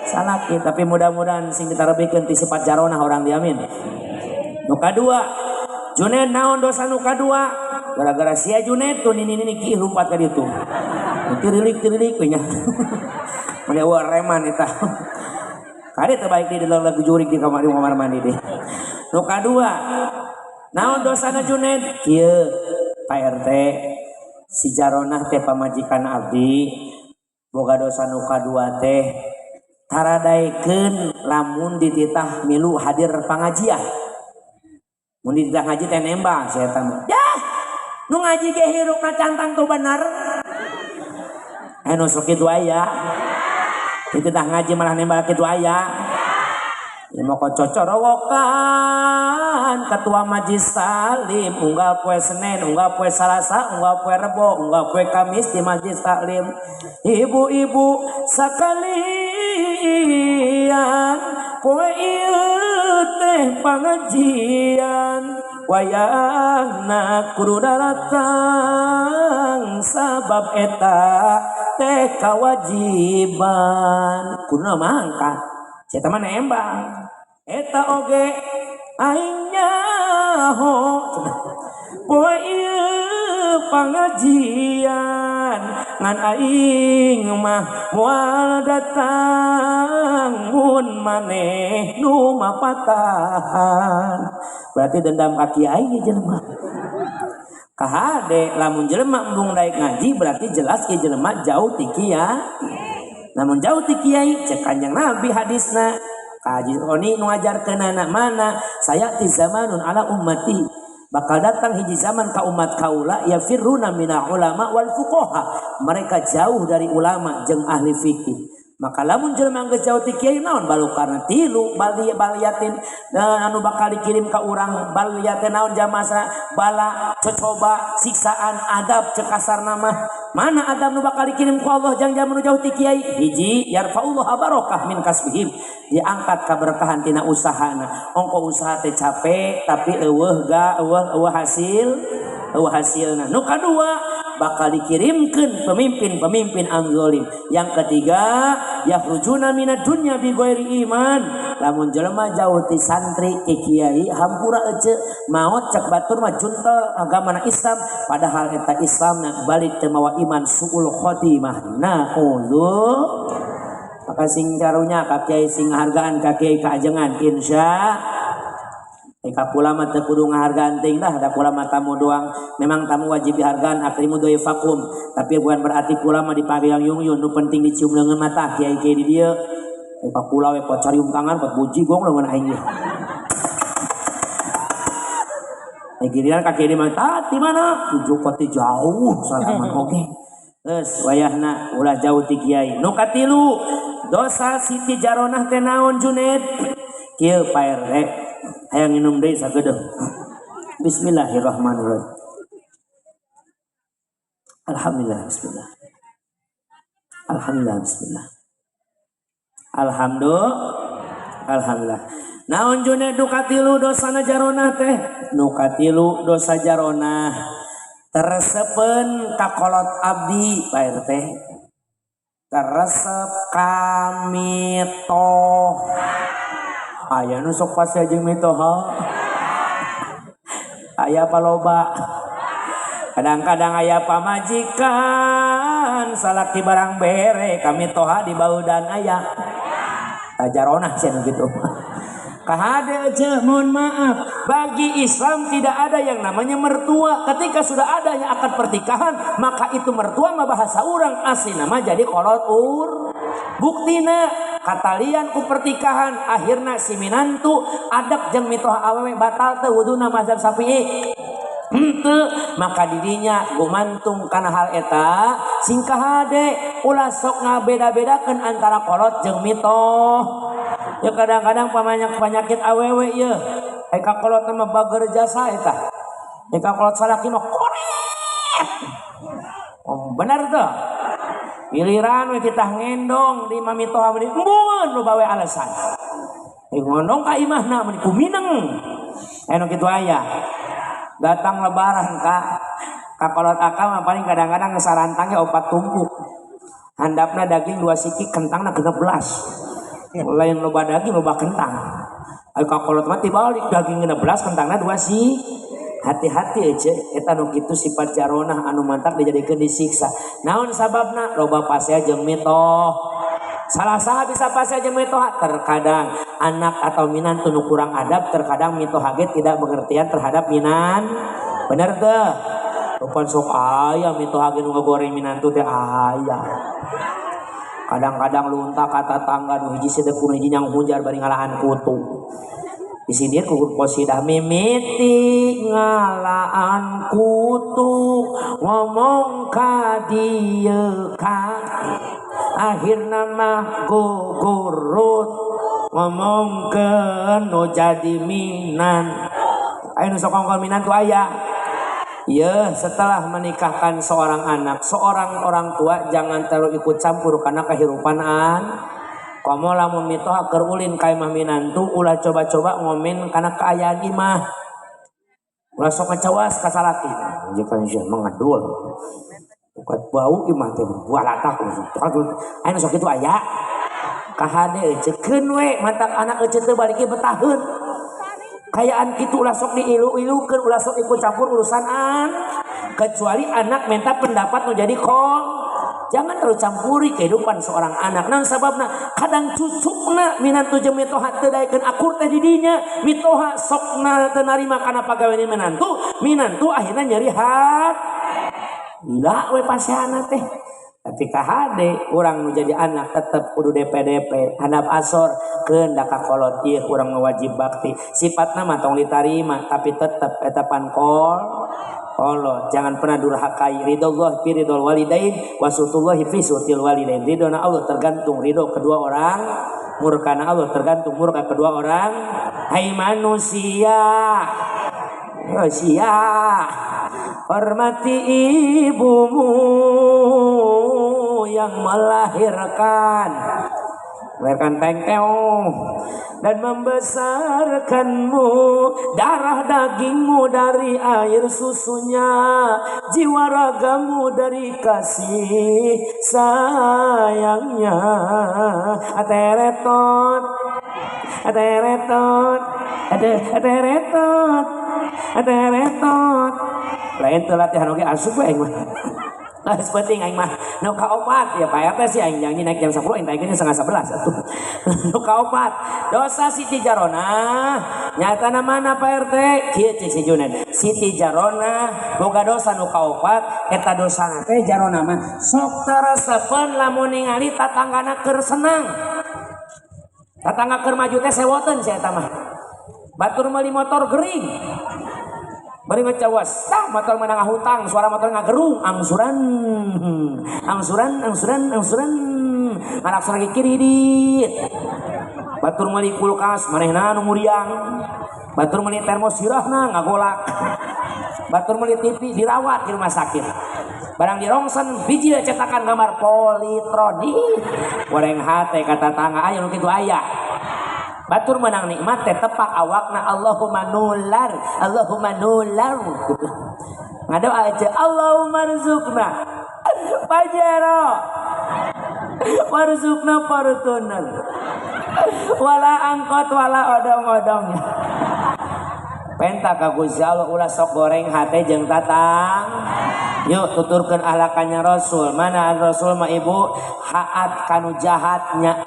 salaki, tapi mudah-mudahan sing ditarebikeun ti sifat jarona orang diamin. Nu kadua, Junaid naon dosa nu kadua? Gara-gara sia Junaid tuh nini nini ki lumpat ka ditu. Tirilik-tirilik we nya. Mun eueuh reman eta. Kade teu baik di lagu jurik di kamar mandi deh. Nu kadua, naon dosana Junaid? Kieu Pak RT si Jaronah teh pamajikan abdi boga dosa nu kadua teh taradaekeun lamun dititah milu hadir pangajian. Mun dititah ngaji teh nembang si eta mah. Yah, nu ngaji ge hirupna cantang tuh bener. Nu sok kitu aya. Dititah ngaji malah nembak kitu aya. Ya moko cocorowokan ketua majlis taklim unggal poe Senin, unggal poe Salasa, unggal poe Rebo, unggal poe Kamis di majlis taklim. Ibu-ibu sakalian poe ieu teh pangajian wayahna kudu daratang sabab eta teh kawajiban. Kudu mangkat. Saya mah nembang. Eta oge aing nyaho poe ieu pangajian ngan aing mah moal datang mun maneh nu mapatahan. Berarti dendam ka kiai jelema. Kahade lamun jelema embung daek ngaji berarti jelas ieu jelema jauh ti kiai. Namun jauh ti kiai cek Kanjeng Nabi hadisna kaji oni nu ngajarkeunana mana sayati zamanun ala ummati bakal datang hiji zaman ka umat kaula yafirruna minal ulama wal fuqaha, mereka jauh dari ulama jeung ahli fikih. Maka lamun jelema geus jauh ti kiai naon balukarna tilu baliatin anu bakal dikirim ka urang baliatin naon jamasa bala cocoba siksaan adab cek kasarna mah. Mana adab nu bakal dikirim ku Allah jang jalma nu jauh ti kiai? Hiji yarfaullah barokah min kasbihim, diangkat kaberkahan tina usahana. Ongko usaha teh capek tapi eueuh ga eueuh eueuh hasil, eueuh hasilna. Nu kadua bakal dikirimkeun pemimpin-pemimpin anu zalim. Yang ketiga yakhrujuna minad dunya bi ghairi iman. Lamun jelema jauh ti santri ti kiai hampura ece maot cek batur mah juntel agamana Islam, padahal eta Islamna balik teu mawa iman suul khotimah. Na'udzu. Maka sing carunya ka kiai sing ngahargaan ka kiai kaajengan insya ka kula mah teu kudu ngahargaan teuing dah, da kula mah tamu doang. Memang tamu wajib dihargaan, akrimu dhaifakum, tapi bukan berarti kula mah dipagang yung-yung, nu penting dicium leungeun mata kiai-kiai di dieu. Ka kula we pot carium tangan pot buji gong leungeun aing ge. Giliran ka kiai mah tah di mana? Tujuh kota jauh salaman oge. Geus wayahna ulah jauh ti kiai. Nu katilu dosa Siti Jaronah teh naon Junaid? Kieu Pak RT hayang minum deui sageudeuh. Bismillahirrahmanirrahim. Alhamdulillah bismillah. Alhamdulillah bismillah. Alhamdulillah. Alhamdulillah. Naon Junaid nu katilu dosana Jaronah teh? Nu katilu dosa Jaronah teresepeun ka kolot abdi Pak RT. Teresep kami toh. Aya nu sok pasti jeung mitoha. Aya paloba. Kadang-kadang aya pamajikan salaki barang bere kami toha di baudan aya. Tajaronah cenah gitu. Kahade aja mohon maaf, bagi Islam tidak ada yang namanya mertua. Ketika sudah adanya akad pernikahan, maka itu mertua mah bahasa urang asli nama jadi kolot ur. Buktina katalian ku pernikahan akhirna si minantu adab jeung mitoha awewe batal teu wuduna mazhab Syafi'i. Henteu, maka dirinya gumantung kana hal eta sing kahade ulah sok ngabeda-bedakeun antara kolot jeung mitoh. Ya kadang-kadang pamanyak penyakit awewe ieu ai ka kolot mah bager jasa eta. Ai ka kolot salaki mah koret. Oh, benar tuh. Giliran we titah ngendong di mamitoha meni embungeun loba we alasan. Ai ngondong ka imahna meni kumineng. Anu kitu aya. Datang lebaran ka kakolot akal mah paling kadang-kadang sarantangnya 4 tumpuk. Handapna daging 2 siki, kentangna 16. Lain loba daging loba kentang. Ai kakolot mah tibalik daging 16 kentangna 2 siki. Hati-hati aja eta nu kitu sifat jaronah anu mantak dijadikeun disiksa. Naon sababna? Loba pasea jeung mitoh. Salah saha bisa pasea jeung mitoh? Terkadang anak atau minantu nu kurang adab, terkadang mitoh ge tidak pengertian terhadap minan. Bener teu? Rupan sok aya mitoh ge nu ngagoreng minantu teh aya. Kadang-kadang lunta ka tatangga nu hiji sedep nu hiji nyang hujar bari ngalahan kutu. Di sini kukur qasidah mimiti ngalaan kutu ngomong ka dieu ka akhirna mah gugurut ngomongkeun nu jadi minan. Aya nu sok ngomong minan tuh aya. Ya, setelah menikahkan seorang anak, seorang orang tua jangan terlalu ikut campur karena kehidupan an. Komo lamun mitoha keur ulin ka imah minantu ulah coba-coba ngomen kana kaayaan imah. Ulah sok ngacawas ka salaki. Jika sia mengedul. Bukan bau imah teh balatak. Aya nu sok kitu aya. Kahade ecekeun we mantak anak ece teu baliki betaheun. Kayaan kitu ulah sok diilu-ilukeun, ulah sok ikut campur urusan an. Kecuali anak minta pendapat nu jadi kol. Jangan terlalu campuri kehidupan seorang anak. Naon sababna? Kadang cucukna minantu jeung mitoha teu daekeun akur teh di dinya. Mitoha sokna teu narima kana pagawean minantu, Minantu akhirnya nyeri hati. Gila we pasehana teh. Tapi kahade urang nu jadi anak tetep kudu DP-DP handap asor keun da ka kolot ieu urang wajib bakti. Sifatna mah tong ditarima tapi tetep eta pan kolot. Jangan pernah durhakai. Ridallah fi ridol walidain wa sutullahi fi sutil walidain. Ridona Allah tergantung ridho kedua orang, murkana Allah tergantung murka kedua orang. Hai manusia, manusia, hormati ibumu yang melahirkan, melahirkan tengteo dan membesarkanmu, darah dagingmu dari air susunya, jiwa ragamu dari kasih sayangnya. Ateretot, ateretot, ateretot, ateretot. Lain teu latihan oge asup we aing mah. Nah, penting aing mah. Nu kaopat ya Pak RT sih aing janji naik jam 10 aing taikeun 10:30 atuh. Nu kaopat, dosa Siti Jarona. Nyatana mana Pak RT? Kieu cek si Junen. Siti Jarona boga dosa nu kaopat, eta dosana teh Jarona mah sok teresepeun lamun ningali tatanggana keur senang. Tatangga keur maju teh sewoteun si eta mah. Batur meuli motor gering. Bari ngecawas, tah motor menang hutang, suara motor ngagerung, angsuran, angsuran, angsuran, angsuran, anak lagi kredit. Batur meuli kulkas, manehna nu muriang. Batur meuli termos sirahna ngagolak. Batur meuli TV dirawat di rumah sakit. Barang dirongsen biji cetakan gambar Polytron. Ih, goreng hate kata tangga aya nu kitu aya. Batur menang nikmat teh tepak awakna Allahumma nular, Allahumma nular. Ngadoa aja Allahumma rzuqna Pajero, warzuqna Fortuner, wala angkot wala odong-odong. Penta ka Gusti Allah ulah sok goreng hate jeung tatang. Yuk tuturkeun ahlakannya Rasul. Mana Rasul mah ibu haat kanu jahat nya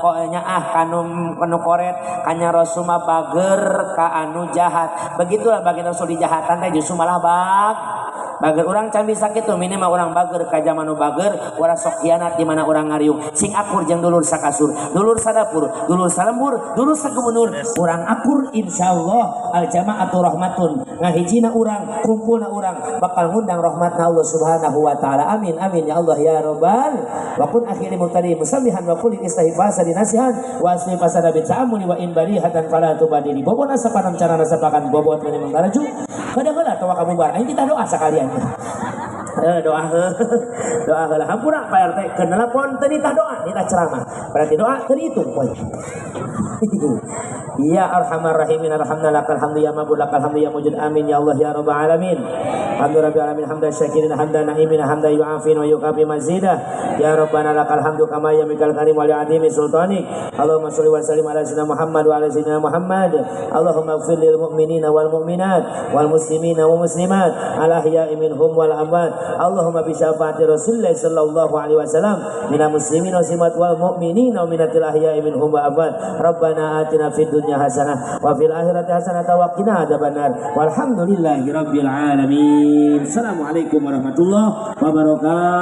nyaah kanu kanu koret kanya Rasul mah bager ka anu jahat. Begitulah bagian Rasul di jahatan teh justru malah bager. Urang can bisa kitu minimal urang bager ka zaman nu bager, ulah sok khianat di mana urang ngariung. Sing akur jeung dulur sakasur, dulur sadapur, dulur salembur, dulur sagubernur. Urang akur insyaallah al jamaatu rahmatun. Ngahijina urang, kumpulna urang bakal ngundang rahmatna Allah Subhanahu wa taala. Amin amin ya Allah ya rabbal. Wa kun akhiri mutadi musamihan wa kulli islahi fasadi nasihan wa asli fasada bi ta'amuli wa in barihatan fala tubadili. Bobona sapanam cara nasapakan bobot menimang taraju. Kadang-kadang tawa kabubar. Aing kita doa sekalian. Doa doa heula hampura Pak RT keur nelpon teu nitah doa nitah ceramah berarti doa teu dihitung poe. Ya arhamar rahimin arhamna lakal hamdu ya mabud lakal hamdu ya mujud amin ya Allah ya rabbal alamin. Hamdu rabbil alamin hamdan syakirin hamdan naimin hamdan yu'afin wa yukafi mazidah. Ya rabbana lakal hamdu kama yamikal karim wa li'azimi sultanik. Allahumma sholli wa sallim ala sayyidina Muhammad wa ala sayyidina Muhammad. Allahumma ighfir lil mu'minina wal mu'minat wal muslimina wal muslimat al ahya'i minhum wal amwat. Allahumma bi syafaati Rasulillah sallallahu alaihi wasallam minal muslimin wal muslimat wal mu'minina wa minatil ahya'i minhum wal amwat. Rabbana atina fid dunya hasanah wa fil akhirati hasanah wa qina adzabannar. Walhamdulillahi rabbil alamin. Assalamualaikum warahmatullahi wabarakatuh.